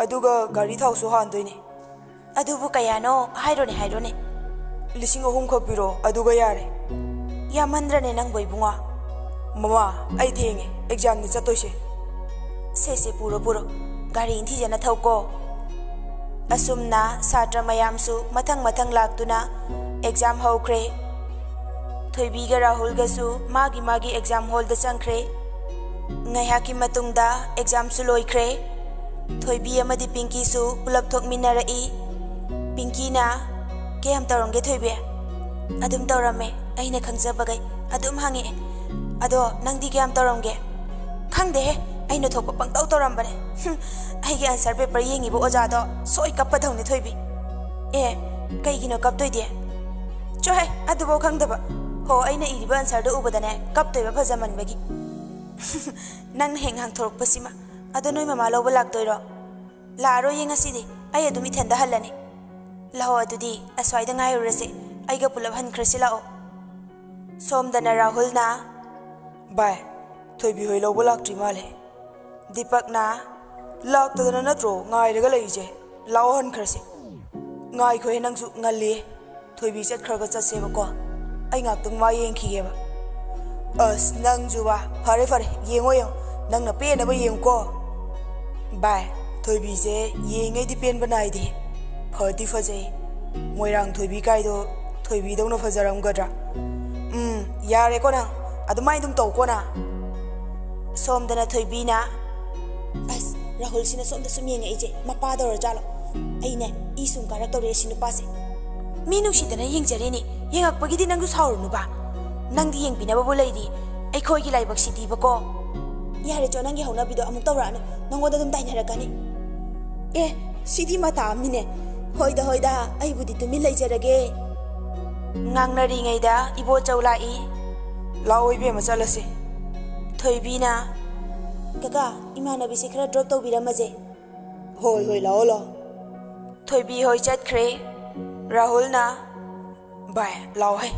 ꯑꯗꯨꯒ ꯒꯥꯔꯤ ꯊꯥꯎꯁꯨ ꯍꯥꯟꯗꯣꯏꯅꯦ꯫" "ꯑꯗꯨꯕꯨ ꯀꯌꯥꯅꯣ? ꯍꯥꯏꯔꯣꯅꯦ, ꯍꯥꯏꯔꯣꯅꯦ꯫" "ꯂꯤꯁꯤꯡ ꯑꯍꯨꯝ ꯈꯛ ꯄꯤꯔꯣ, ꯑꯗꯨꯒ ꯌꯥꯔꯦ꯫" "ꯌꯥꯝꯃꯟꯗ꯭ꯔꯅꯦ ꯅꯪꯕꯣ, ꯏꯕꯨꯡꯉꯣ?" "ꯃꯃꯥ, ꯑꯩ ꯊꯦꯡꯉꯦ, ꯑꯦꯛꯖꯥꯝꯗ ꯆꯠꯇꯣꯏꯁꯦ꯫" "ꯁꯦ, ꯁꯦ, ꯄꯨꯔꯣ, ꯄꯨꯔꯣ꯫ ꯒꯥꯔꯤ ꯏꯟꯊꯤꯖꯅ ꯊꯧꯀꯣ꯫" ꯑꯁꯨꯝꯅ ꯁꯥꯇ꯭ꯔ ꯃꯌꯥꯝꯁꯨ ꯃꯊꯪ ꯃꯊꯪ ꯂꯥꯛꯇꯨꯅ ꯑꯦꯛꯖꯥꯝ ꯍꯧꯈ꯭ꯔꯦ꯫ ꯊꯣꯏꯕꯤꯒ ꯔꯥꯍꯨꯜꯒꯁꯨ ꯃꯥꯒꯤ ꯃꯥꯒꯤ ꯑꯦꯛꯖꯥꯝ ꯍꯣꯜꯗ ꯆꯪꯈ꯭ꯔꯦ꯫ ꯉꯥꯏꯍꯥꯛꯀꯤ ꯃꯇꯨꯡꯗ ꯑꯦꯛꯖꯥꯝꯁꯨ ꯂꯣꯏꯈ꯭ꯔꯦ꯫ ꯊꯣꯏꯕꯤ ꯑꯃꯗꯤ ꯄꯤꯡꯀꯤꯁꯨ ꯄꯨꯂꯞ ꯊꯣꯛꯃꯤꯟꯅꯔꯛꯏ꯫ ꯄꯤꯡꯀꯤꯅ, "ꯀꯌꯥꯝ ꯇꯧꯔꯝꯒꯦ, ꯊꯣꯏꯕꯤ?" "ꯑꯗꯨꯝ ꯇꯧꯔꯝꯃꯦ, ꯑꯩꯅ ꯈꯪꯖꯕꯈꯩ ꯑꯗꯨꯝ ꯍꯪꯉꯛꯑꯦ꯫ ꯑꯗꯣ ꯅꯪꯗꯤ ꯀꯌꯥꯝ ꯇꯧꯔꯝꯒꯦ?" "ꯈꯪꯗꯦꯍꯦ, ꯑꯩꯅ ꯊꯣꯛꯄ ꯄꯪꯇꯧ ꯇꯧꯔꯝꯕꯅꯦ꯫" "ꯍꯨꯝ, ꯑꯩꯒꯤ ꯑꯟꯁꯔ ꯄꯦꯄꯔ ꯌꯦꯡꯉꯤꯕ ꯑꯣꯖꯥꯗꯣ ꯁꯣꯏ ꯀꯞꯄꯗꯧꯅꯤ, ꯊꯣꯏꯕꯤ꯫" "ꯑꯦ, ꯀꯩꯒꯤꯅꯣ ꯀꯞꯇꯣꯏꯗꯤ?" "ꯆꯣꯍꯦ, ꯑꯗꯨꯐꯥꯎ ꯈꯪꯗꯕ꯫ ꯍꯣ, ꯑꯩꯅ ꯏꯔꯤꯕ ꯑꯟꯁꯔꯗꯣ ꯎꯕꯗꯅꯦ ꯀꯞꯇꯣꯏꯕ, ꯐꯖꯃꯟꯕꯒꯤ꯫" "ꯅꯪꯅ ꯍꯦꯛ ꯉꯥꯡꯊꯣꯔꯛꯄꯁꯤꯃ꯫ ꯑꯗꯣ ꯅꯣꯏ ꯃꯃꯥ ꯂꯧꯕ ꯂꯥꯛꯇꯣꯏꯔꯣ?" "ꯂꯥꯛꯑꯔꯣꯏꯌꯦ ꯉꯁꯤꯗꯤ, ꯑꯩ ꯑꯗꯨꯝ ꯏꯊꯟꯗ ꯍꯜꯂꯅꯤ꯫" "ꯂꯥꯛꯑꯣ ꯑꯗꯨꯗꯤ, ꯑꯁ꯭ꯋꯥꯏꯗ ꯉꯥꯏꯔꯨꯔꯁꯦ, ꯑꯩꯒ ꯄꯨꯂꯞ ꯍꯟꯈ꯭ꯔꯁꯤ ꯂꯥꯛꯑꯣ꯫" ꯁꯣꯝꯗꯅ ꯔꯥꯍꯨꯜꯅ, "ꯚꯥꯏ, ꯊꯣꯏꯕꯤ ꯍꯣꯏ ꯂꯧꯕ ꯂꯥꯛꯇ꯭ꯔꯤ ꯃꯥꯜꯂꯦ꯫" ꯗꯤꯄꯛꯅ, "ꯂꯥꯛꯇꯗꯅ ꯅꯠꯇ꯭ꯔꯣ ꯉꯥꯏꯔꯒ ꯂꯩꯔꯤꯁꯦ? ꯂꯥꯛꯑꯣ, ꯍꯟꯈ꯭ꯔꯁꯤ꯫" "ꯉꯥꯏꯈꯣꯍꯦ, ꯅꯪꯁꯨ ꯉꯜꯂꯤꯌꯦ꯫ ꯊꯣꯏꯕꯤ ꯆꯠꯈ꯭ꯔꯒ ꯆꯠꯁꯦꯕꯀꯣ꯫ ꯑꯩ ꯉꯥꯛꯇꯪ ꯃꯥ ꯌꯦꯡꯈꯤꯒꯦꯕ꯫" "ꯑꯁ, ꯅꯪꯁꯨꯕ꯫ ꯐꯔꯦ, ꯐꯔꯦ, ꯌꯦꯡꯉꯣ, ꯌꯦꯡꯉꯣ꯫ ꯅꯪꯅ ꯄꯦꯟꯅꯕ ꯌꯦꯡꯉꯨꯀꯣ꯫" "ꯚꯥꯏ, ꯊꯣꯏꯕꯤꯁꯦ ꯌꯦꯡꯉꯩꯗꯤ ꯄꯦꯟꯕ ꯅꯥꯏꯗꯦ꯫ ꯐꯗꯤ ꯐꯖꯩ꯫ ꯃꯣꯏꯔꯥꯡ ꯊꯣꯏꯕꯤ ꯀꯥꯏꯗꯣ ꯊꯣꯏꯕꯤꯗꯧꯅ ꯐꯖꯔꯝꯒꯗ꯭ꯔꯥ? ꯎꯝ, ꯌꯥꯔꯦꯀꯣ ꯅꯪ꯫ ꯑꯗꯨꯃꯥꯏꯅ ꯑꯗꯨꯝ ꯇꯧꯀꯣ ꯅꯪ꯫" ꯁꯣꯝꯗꯅ ꯊꯣꯏꯕꯤꯅ, "ꯑꯁ, ꯔꯥꯍꯨꯜꯁꯤꯅ ꯁꯣꯝꯗ ꯁꯨꯝ ꯌꯦꯡꯉꯛꯏꯁꯦ, ꯃꯄꯥꯗꯧꯔ ꯖꯥꯠꯂꯣ? ꯑꯩꯅꯦ, ꯏ ꯁꯨꯝ ꯀꯥꯔꯛꯇꯧꯔꯦ ꯁꯤ ꯅꯨꯄꯥꯁꯦ꯫" "ꯃꯤ ꯅꯨꯡꯁꯤꯗꯅ ꯌꯦꯡꯖꯔꯤꯅꯤ, ꯌꯦꯡꯉꯛꯄꯒꯤꯗꯤ ꯅꯪꯁꯨ ꯁꯥꯎꯔꯨꯅꯨꯕ꯫ ꯅꯪꯗꯤ ꯌꯦꯡꯕꯤꯅꯕꯕꯨ ꯂꯩꯔꯤ, ꯑꯩꯈꯣꯏꯒꯤ ꯂꯥꯏꯕꯛꯁꯤꯗꯤꯕꯀꯣ꯫" "ꯌꯥꯔꯦ ꯆꯣ, ꯅꯪꯒꯤ ꯍꯧꯅꯕꯤꯗꯣ ꯑꯃꯨꯛ ꯇꯧꯔꯛꯑꯅꯨ, ꯅꯪꯉꯣꯟꯗ ꯑꯗꯨꯝ ꯇꯥꯏꯅꯔꯛꯀꯅꯤ꯫" "ꯑꯦ, ꯁꯤꯗꯤ ꯃꯇꯥ ꯑꯃꯅꯤꯅꯦ꯫ "ꯍꯣꯏꯗ, ꯍꯣꯏꯗ, ꯑꯩꯕꯨꯗꯤ ꯇꯨꯃꯤꯟ ꯂꯩꯖꯔꯒꯦ"꯫ ꯉꯥꯡꯅꯔꯤꯉꯩꯗ ꯏꯕꯣꯆꯧ ꯂꯥꯛꯏ꯫ "ꯂꯥꯛꯑꯣ ꯏꯕꯦꯝꯃ, ꯆꯠꯂꯁꯤ"꯫ ꯊꯣꯏꯕꯤꯅ, "ꯀꯀꯥ, ꯏꯃꯥꯟꯅꯕꯤꯁꯦ ꯈꯔ ꯗ꯭ꯔꯣꯞ ꯇꯧꯕꯤꯔꯝꯃꯁꯦ"꯫ "ꯍꯣꯏ, ꯍꯣꯏ, ꯂꯥꯛꯑꯣ, ꯂꯥꯛꯑꯣ"꯫ ꯊꯣꯏꯕꯤ ꯍꯣꯏ ꯆꯠꯈ꯭ꯔꯦ꯫ ꯔꯥꯍꯨꯜꯅ, "ꯚꯥꯏ, ꯂꯥꯛꯑꯣ ꯍꯦ,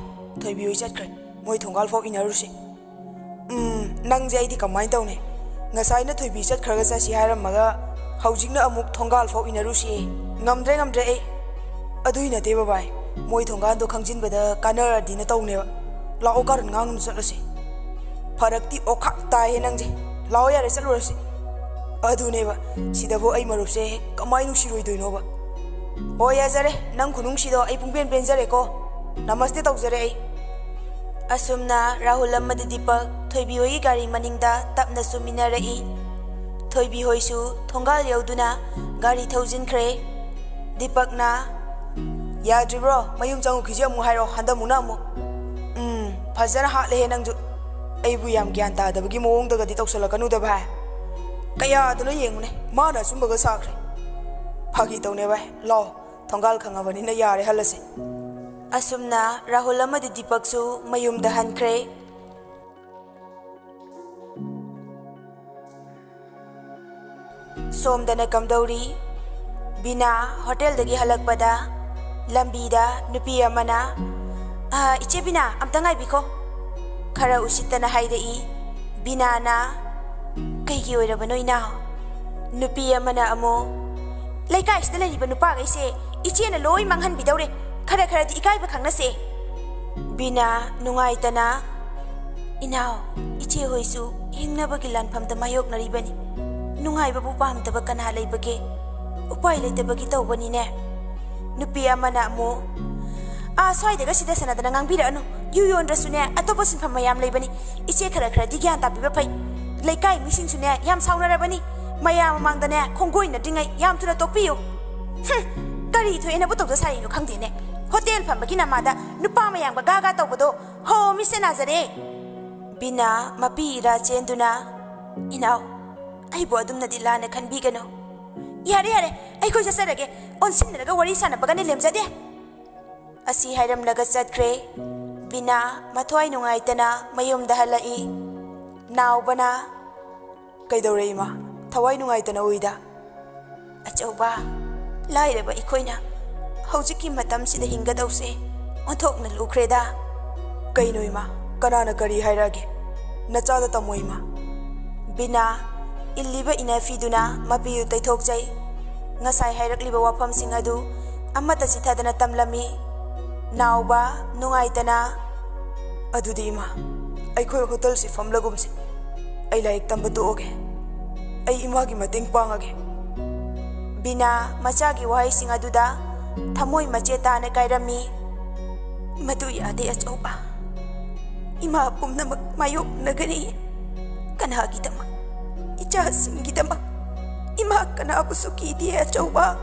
ꯊꯣꯏꯕꯤ ꯍꯣꯏ ꯆꯠꯈ꯭ꯔꯦ, ꯃꯣꯏ ꯊꯣꯡꯒꯥꯜ ꯐꯥꯎ ꯏꯟꯅꯔꯨꯁꯤ"꯫ "ꯎꯝ, ꯅꯪꯁꯦ ꯑꯩꯗꯤ ꯀꯃꯥꯏꯅ ꯇꯧꯅꯤ? ꯉꯁꯥꯏꯅ ꯊꯣꯏꯕꯤ ꯆꯠꯈ꯭ꯔꯒ ꯆꯠꯁꯤ ꯍꯥꯏꯔꯝꯃꯒ ꯍꯧꯖꯤꯛꯅ ꯑꯃꯨꯛ ꯊꯣꯡꯒꯥꯜ ꯐꯥꯎ ꯏꯟꯅꯔꯨꯁꯤ"꯫ "ꯉꯝꯗ꯭ꯔꯦ, ꯉꯝꯗ꯭ꯔꯦ ꯑꯩ"꯫ "ꯑꯗꯨꯏ ꯅꯠꯇꯦ ꯕꯕꯥꯏ, ꯃꯣꯏ ꯊꯣꯡꯒꯥꯟꯗꯣ ꯈꯪꯖꯤꯟꯕꯗ ꯀꯥꯟꯅꯔꯗꯤꯅ ꯇꯧꯅꯦꯕ"꯫ "ꯂꯥꯛꯑꯣ, ꯀꯥꯔꯟ ꯉꯥꯡꯒꯅꯨ, ꯆꯠꯂꯁꯤ"꯫ "ꯐꯔꯛꯇꯤ ꯑꯣꯈꯥꯛ ꯇꯥꯏꯍꯦ ꯅꯪꯁꯦ"꯫ "ꯂꯥꯛꯑꯣ ꯌꯥꯔꯦ, ꯆꯠꯂꯨꯔꯁꯤ"꯫ "ꯑꯗꯨꯅꯦꯕ, ꯁꯤꯗꯕꯨ ꯑꯩ ꯃꯔꯨꯞꯁꯦ ꯀꯃꯥꯏ ꯅꯨꯡꯁꯤꯔꯣꯏꯗꯣꯏꯅꯣꯕ"꯫ "ꯑꯣ, ꯌꯥꯖꯔꯦ, ꯅꯪ ꯈꯨꯅꯨꯡꯁꯤꯗꯣ ꯑꯩ ꯄꯨꯡꯄꯦꯟ ꯄꯦꯟꯖꯔꯦꯀꯣ꯫ ꯅꯃꯁꯇꯦ ꯇꯧꯖꯔꯦ ꯑꯩ"꯫ ꯑꯁꯨꯝꯅ ꯔꯥꯍꯨꯜ ꯑꯃꯗꯤ ꯗꯤꯄꯛ ꯊꯣꯏꯕꯤ ꯍꯣꯏꯒꯤ ꯒꯥꯔꯤ ꯃꯅꯤꯡꯗ ꯇꯞꯅ ꯁꯨꯝ ꯏꯟꯅꯔꯛꯏ꯫ ꯊꯣꯏꯕꯤ ꯍꯣꯏꯁꯨ ꯊꯣꯡꯒꯥꯜ ꯌꯧꯗꯨꯅ ꯒꯥꯔꯤ ꯊꯧꯖꯤꯟꯈ꯭ꯔꯦ꯫ ꯗꯤꯄꯛꯅ, "ꯌꯥꯗ꯭ꯔꯤꯕ꯭ꯔꯣ? ꯃꯌꯨꯝ ꯆꯪꯉꯨꯈꯤꯁꯤ ꯑꯃꯨꯛ ꯍꯥꯏꯔꯣ, ꯍꯟꯗꯛꯃꯨꯛꯅ ꯑꯃꯨꯛ"꯫ "ꯎꯝ, ꯐꯖꯅ ꯍꯥꯠꯂꯦꯍꯦ ꯅꯪꯁꯨ꯫ ꯑꯩꯕꯨ ꯌꯥꯝ ꯒ꯭ꯌꯥꯟ ꯇꯥꯗꯕꯒꯤ ꯃꯑꯣꯡꯗꯒꯗꯤ ꯇꯧꯁꯜꯂꯛꯀꯅꯨꯗ ꯚꯥꯏ꯫ ꯀꯌꯥꯗꯅꯣ ꯌꯦꯡꯉꯨꯅꯦ, ꯃꯥꯅ ꯑꯆꯨꯝꯕꯒ ꯁꯥꯈ꯭ꯔꯦ"꯫ "ꯐꯥꯒꯤ ꯇꯧꯅꯦ ꯚꯥꯏ, ꯂꯥꯛꯑꯣ, ꯊꯣꯡꯒꯥꯜ ꯈꯪꯉꯕꯅꯤꯅ ꯌꯥꯔꯦ, ꯍꯜꯂꯁꯤ"꯫ ꯑꯁꯨꯝꯅ ꯔꯥꯍꯨꯜ ꯑꯃꯗꯤ ꯗꯤꯄꯛꯁꯨ ꯃꯌꯨꯝꯗ ꯍꯟꯈ꯭ꯔꯦ꯫ ꯁꯣꯝꯗꯅ ꯀꯝꯗꯧꯔꯤ? ꯕꯤꯅꯥ ꯍꯣꯇꯦꯜꯗꯒꯤ ꯍꯜꯂꯛꯄꯗ ꯂꯝꯕꯤꯗ ꯅꯨꯄꯤ ꯑꯃꯅ, "ꯑ, ꯏꯆꯦ ꯕꯤꯅꯥ, ꯑꯝꯇ ꯉꯥꯏꯕꯤꯈꯣ", ꯈꯔ ꯎꯁꯤꯠꯇꯅ ꯍꯥꯏꯔꯛꯏ꯫ ꯕꯤꯅꯥꯅ, "ꯀꯩꯒꯤ ꯑꯣꯏꯔꯕꯅꯣ, ꯏꯅꯥꯎ?" ꯅꯨꯄꯤ ꯑꯃꯅ ꯑꯃꯨꯛ, "ꯂꯩꯀꯥꯏꯁꯤꯗ ꯂꯩꯔꯤꯕ ꯅꯨꯄꯥꯈꯩꯁꯦ ꯏꯆꯦꯅ ꯂꯣꯏ ꯃꯥꯡꯍꯟꯕꯤꯗꯧꯔꯦ꯫ ꯈꯔ ꯈꯔꯗꯤ ꯏꯀꯥꯏꯕ ꯈꯪꯅꯁꯦ"꯫ ꯕꯤꯅꯥ ꯅꯨꯡꯉꯥꯏꯇꯅ, "ꯏꯅꯥꯎ, ꯏꯆꯦ ꯍꯣꯏꯁꯨ ꯍꯤꯡꯅꯕꯒꯤ ꯂꯥꯟꯐꯝꯗ ꯃꯥꯌꯣꯛꯅꯔꯤꯕꯅꯤ꯫ ꯅꯨꯡꯉꯥꯏꯕꯕꯨ ꯄꯥꯝꯗꯕ ꯀꯅꯥ ꯂꯩꯕꯒꯦ? ꯎꯄꯥꯏ ꯂꯩꯇꯕꯒꯤ ꯇꯧꯕꯅꯤꯅꯦ"꯫ ꯅꯨꯄꯤ ꯑꯃꯅ ꯑꯃꯨꯛ, "ꯑꯥ, ꯁ꯭ꯋꯥꯏꯗꯒ ꯁꯤꯗ ꯁꯥꯟꯅꯗꯅ ꯉꯥꯡꯕꯤꯔꯛꯑꯅꯨ꯫ ꯌꯨ ꯌꯣꯟꯗ꯭ꯔꯁꯨꯅꯦ, ꯑꯇꯣꯞꯄ ꯁꯤꯟꯐꯝ ꯃꯌꯥꯝ ꯂꯩꯕꯅꯤ꯫ ꯏꯆꯦ ꯈꯔ ꯈꯔꯗꯤ ꯒ꯭ꯌꯥꯟ ꯇꯥꯕꯤꯕ ꯐꯩ꯫ ꯂꯩꯀꯥꯏ ꯃꯤꯁꯤꯡꯁꯨꯅꯦ ꯌꯥꯝ ꯁꯥꯎꯅꯔꯕꯅꯤ꯫ ꯃꯌꯥꯝ ꯃꯃꯥꯡꯗꯅꯦ ꯈꯣꯡꯒꯣꯏꯅꯗ꯭ꯔꯤꯉꯩ ꯌꯥꯝ ꯊꯨꯅ ꯇꯣꯛꯄꯤꯌꯨ"꯫ ꯍꯨꯝ, ꯀꯔꯤ ꯊꯣꯛꯑꯦꯅꯕꯨ ꯇꯧꯖ ꯁꯥꯔꯤꯅꯣ ꯈꯪꯗꯦꯅꯦ꯫ ꯍꯣꯇꯦꯜ ꯐꯝꯕꯒꯤ ꯅꯃꯥꯗ ꯅꯨꯄꯥ ꯃꯌꯥꯝꯒ ꯒꯥ ꯒꯥ ꯇꯧꯕꯗꯣ, ꯍꯣ, ꯃꯤꯠꯁꯦ ꯅꯥꯖꯔꯦ꯫ ꯕꯤꯅꯥ ꯃꯄꯤ ꯏꯔꯥ ꯆꯦꯟꯗꯨꯅ, "ꯏꯅꯥꯎ, ꯑꯩꯕꯨ ꯑꯗꯨꯝꯅꯗꯤ ꯂꯥꯟꯅ ꯈꯟꯕꯤꯒꯅꯨ꯫ "ꯌꯥꯔꯦ, ꯌꯥꯔꯦ, ꯑꯩꯈꯣꯏ ꯆꯠꯆꯔꯒꯦ꯫ ꯑꯣꯟꯁꯤꯟꯅꯔꯒ ꯋꯥꯔꯤ ꯁꯥꯟꯅꯕꯒꯅꯤ ꯂꯦꯝꯖꯗꯦ꯫" ꯑꯁꯤ ꯍꯥꯏꯔꯝꯂꯒ ꯆꯠꯈ꯭ꯔꯦ꯫ ꯕꯤꯅꯥ ꯃꯊ꯭ꯋꯥꯏ ꯅꯨꯡꯉꯥꯏꯇꯅ ꯃꯌꯨꯝꯗ ꯍꯜꯂꯛꯏ꯫ ꯅꯥꯎꯕꯅ, "ꯀꯩꯗꯧꯔꯦ ꯏꯃꯥ? ꯊꯋꯥꯏ ꯅꯨꯡꯉꯥꯏꯇꯅ ꯎꯏꯗ?" "ꯑꯆꯧꯕ, ꯂꯥꯏꯔꯕ ꯑꯩꯈꯣꯏꯅ ꯍꯧꯖꯤꯛꯀꯤ ꯃꯇꯝꯁꯤꯗ ꯍꯤꯡꯒꯗꯧꯁꯦ ꯑꯣꯟꯊꯣꯛꯅ ꯂꯨꯈ꯭ꯔꯦꯗ꯫" "ꯀꯩꯅꯣ ꯏꯃꯥ? ꯀꯅꯥꯅ ꯀꯔꯤ ꯍꯥꯏꯔꯛꯑꯒꯦ? ꯅꯆꯥꯗ ꯇꯝꯃꯣ ꯏꯃꯥ꯫" ꯕꯤꯅꯥ ꯏꯜꯂꯤꯕ ꯏꯅꯐꯤꯗꯨꯅ ꯃꯄꯤꯗꯨ ꯇꯩꯊꯣꯛꯆꯩ꯫ ꯉꯁꯥꯏ ꯍꯥꯏꯔꯛꯂꯤꯕ ꯋꯥꯐꯝꯁꯤꯡ ꯑꯗꯨ ꯑꯃꯠꯇ ꯆꯤꯊꯗꯅ ꯇꯝꯂꯝꯃꯤ꯫ ꯅꯥꯎꯕ ꯅꯨꯡꯉꯥꯏꯇꯅ, "ꯑꯗꯨꯗꯤ ꯏꯃꯥ, ꯑꯩꯈꯣꯏ ꯍꯣꯇꯦꯜꯁꯤ ꯐꯝꯂꯒꯨꯝꯁꯤ꯫ ꯑꯩ ꯂꯥꯏꯔꯤꯛ ꯇꯝꯕ ꯇꯣꯛꯑꯒꯦ꯫ ꯑꯩ ꯏꯃꯥꯒꯤ ꯃꯇꯦꯡ ꯄꯥꯡꯉꯒꯦ꯫" ꯕꯤꯅꯥ ꯃꯆꯥꯒꯤ ꯋꯥꯍꯩꯁꯤꯡ ꯑꯗꯨꯗ ꯊꯃꯣꯏ ꯃꯆꯦꯠ ꯇꯥꯅ ꯀꯥꯏꯔꯝꯃꯤ꯫ "ꯃꯗꯨ ꯌꯥꯗꯦ ꯑꯆꯧꯕ꯫ ꯏꯃꯥ ꯄꯨꯝꯅꯃꯛ ꯃꯥꯌꯣꯛꯅꯒꯅꯤ꯫ ꯀꯅꯥꯒꯤꯗꯃꯛ? ꯏꯆꯥꯁꯤꯡꯒꯤꯗꯃꯛ꯫ ꯏꯃꯥ ꯀꯅꯥꯕꯨꯁꯨ ꯀꯤꯗꯦ ꯑꯆꯧꯕ꯫"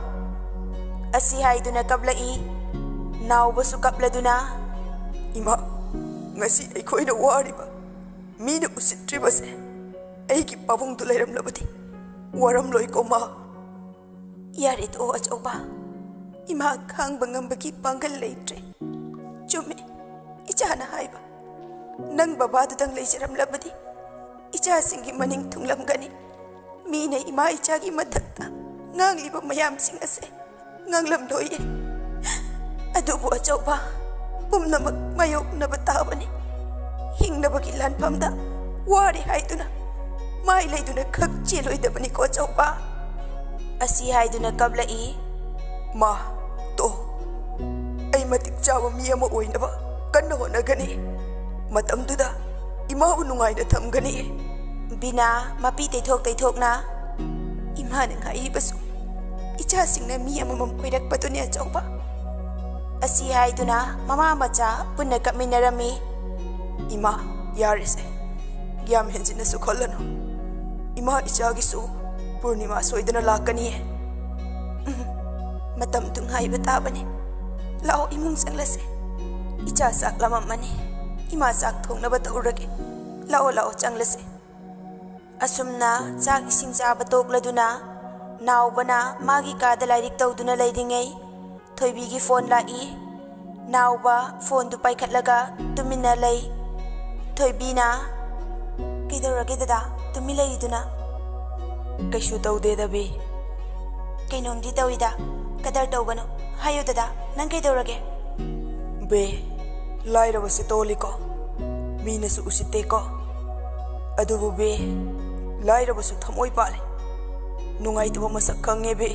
ꯑꯁꯤ ꯍꯥꯏꯗꯨꯅ ꯀꯞꯂꯛꯏ꯫ ꯅꯥꯎꯕꯁꯨ ꯀꯞꯂꯗꯨꯅ, "ꯏꯃꯥ, ꯉꯁꯤ ꯑꯩꯈꯣꯏꯅ ꯋꯥꯔꯤꯕ, ꯃꯤꯅ ꯎꯁꯤꯠꯇ꯭ꯔꯤꯕꯁꯦ ꯑꯩꯒꯤ ꯄꯥꯕꯨꯡꯗꯨ ꯂꯩꯔꯝꯂꯕꯗꯤ ꯋꯥꯔꯝꯂꯣꯏꯀꯣ ꯃꯥ?" "ꯌꯥꯔꯦ ꯇꯣꯛꯑꯣ ꯑꯆꯧꯕ, ꯏꯃꯥ ꯈꯥꯡꯕ ꯉꯝꯕꯒꯤ ꯄꯥꯡꯒꯜ ꯂꯩꯇ꯭ꯔꯦ꯫ ꯆꯨꯝꯃꯦ ꯏꯆꯥꯅ ꯍꯥꯏꯕ, ꯅꯪ ꯕꯕꯥꯗꯨꯗꯪ ꯂꯩꯖꯔꯝꯂꯕꯗꯤ ꯏꯆꯥꯁꯤꯡꯒꯤ ꯃꯅꯤꯡ ꯊꯨꯡꯂꯝꯒꯅꯤ꯫ ꯃꯤꯅ ꯏꯃꯥ ꯏꯆꯥꯒꯤ ꯃꯊꯛꯇ ꯉꯥꯡꯂꯤꯕ ꯃꯌꯥꯝꯁꯤꯡ ꯑꯁꯦ ꯉꯥꯡꯂꯝꯂꯣꯏꯌꯦ꯫ ꯑꯗꯨꯕꯨ ꯑꯆꯧꯕ, ꯄꯨꯝꯅꯃꯛ ꯃꯥꯌꯣꯛꯅꯕ ꯇꯥꯕꯅꯤ꯫ ꯍꯤꯡꯅꯕꯒꯤ ꯂꯥꯟꯐꯝꯗ ꯋꯥꯔꯦ ꯍꯥꯏꯗꯨꯅ ꯃꯥꯏ ꯂꯩꯗꯨꯅ ꯈꯛ ꯆꯦꯜꯂꯣꯏꯗꯕꯅꯤꯀꯣ ꯑꯆꯧꯕ꯫" ꯑꯁꯤ ꯍꯥꯏꯗꯨꯅ ꯀꯞꯂꯛꯏ꯫ "ꯃꯥ, ꯇꯣ, ꯑꯩ ꯃꯇꯤꯛ ꯆꯥꯕ ꯃꯤ ꯑꯃ ꯑꯣꯏꯅꯕ ꯀꯟꯅ ꯍꯣꯠꯅꯒꯅꯤ꯫ ꯃꯇꯝꯗꯨꯗ ꯏꯃꯥꯕꯨ ꯅꯨꯡꯉꯥꯏꯅ ꯊꯝꯒꯅꯤ꯫" ꯕꯤꯅꯥ ꯃꯄꯤ ꯇꯩꯊꯣꯛ ꯇꯩꯊꯣꯛꯅ, "ꯏꯃꯥꯅ ꯉꯥꯏꯔꯤꯕꯁꯨ ꯏꯆꯥꯁꯤꯡꯅ ꯃꯤ ꯑꯃꯃꯝ ꯑꯣꯏꯔꯛꯄꯗꯨꯅꯤ ꯑꯆꯧꯕ꯫" ꯑꯁꯤ ꯍꯥꯏꯗꯨꯅ ꯃꯃꯥ ꯃꯆꯥ ꯄꯨꯟꯅ ꯀꯞꯃꯤꯟꯅꯔꯝꯃꯤ꯫ "ꯏꯃꯥ, ꯌꯥꯔꯦꯁꯦ, ꯌꯥꯝ ꯍꯦꯟꯖꯤꯟꯅꯁꯨ ꯈꯜꯂꯅꯨ꯫ ꯏꯃꯥ ꯏꯆꯥꯒꯤꯁꯨ ꯄꯨꯔꯅꯤꯃꯥ ꯁꯣꯏꯗꯅ ꯂꯥꯛꯀꯅꯤꯌꯦ꯫" "ꯎꯝ, ꯃꯇꯝꯗꯨ ꯉꯥꯏꯕ ꯇꯥꯕꯅꯤ꯫ ꯂꯥꯛꯑꯣ, ꯏꯃꯨꯡ ꯆꯪꯂꯁꯦ꯫ ꯏꯆꯥ ꯆꯥꯛ ꯂꯥꯝꯃꯝꯃꯅꯤ꯫ ꯏꯃꯥ ꯆꯥꯛ ꯊꯣꯡꯅꯕ ꯇꯧꯔꯒꯦ꯫ ꯂꯥꯛꯑꯣ, ꯂꯥꯛꯑꯣ, ꯆꯪꯂꯁꯦ꯫" ꯑꯁꯨꯝꯅ ꯆꯥꯛ ꯏꯁꯤꯡ ꯆꯥꯕ ꯇꯣꯛꯂꯗꯨꯅ ꯅꯥꯎꯕꯅ ꯃꯥꯒꯤ ꯀꯥꯗ ꯂꯥꯏꯔꯤꯛ ꯇꯧꯗꯨꯅ ꯂꯩꯔꯤꯉꯩ, ꯊꯣꯏꯕꯤꯒꯤ ꯐꯣꯟ ꯂꯥꯛꯏ꯫ ꯅꯥꯎꯕ ꯐꯣꯟꯗꯨ ꯄꯥꯏꯈꯠꯂꯒ ꯇꯨꯃꯤꯟꯅ ꯂꯩ꯫ ꯊꯣꯏꯕꯤꯅ, "ꯀꯩꯗꯧꯔꯒꯦ ꯗꯗꯥ, ꯇꯨꯃꯤꯟ ꯂꯩꯔꯤꯗꯨꯅ?" "ꯀꯩꯁꯨ ꯇꯧꯗꯦꯗ ꯕꯤ꯫ ꯀꯩꯅꯣꯝꯗꯤ ꯇꯧꯏꯗ꯫ ꯀꯗꯔ ꯇꯧꯒꯅꯨ꯫ ꯍꯥꯏꯌꯨ ꯗꯗꯥ, ꯅꯪ ꯀꯩꯗꯧꯔꯒꯦ?" "ꯕꯦ, ꯂꯥꯏꯔꯕꯁꯦ ꯇꯣꯜꯂꯤꯀꯣ, ꯃꯤꯅꯁꯨ ꯎꯁꯤꯠꯇꯦꯀꯣ꯫ ꯑꯗꯨꯕꯨ ꯕꯦ, ꯂꯥꯏꯔꯕꯁꯨ ꯊꯃꯣꯏ ꯄꯥꯜꯂꯤ꯫ ꯅꯨꯡꯉꯥꯏꯇꯕ ꯃꯁꯛ ꯈꯪꯉꯦ ꯕꯦ꯫"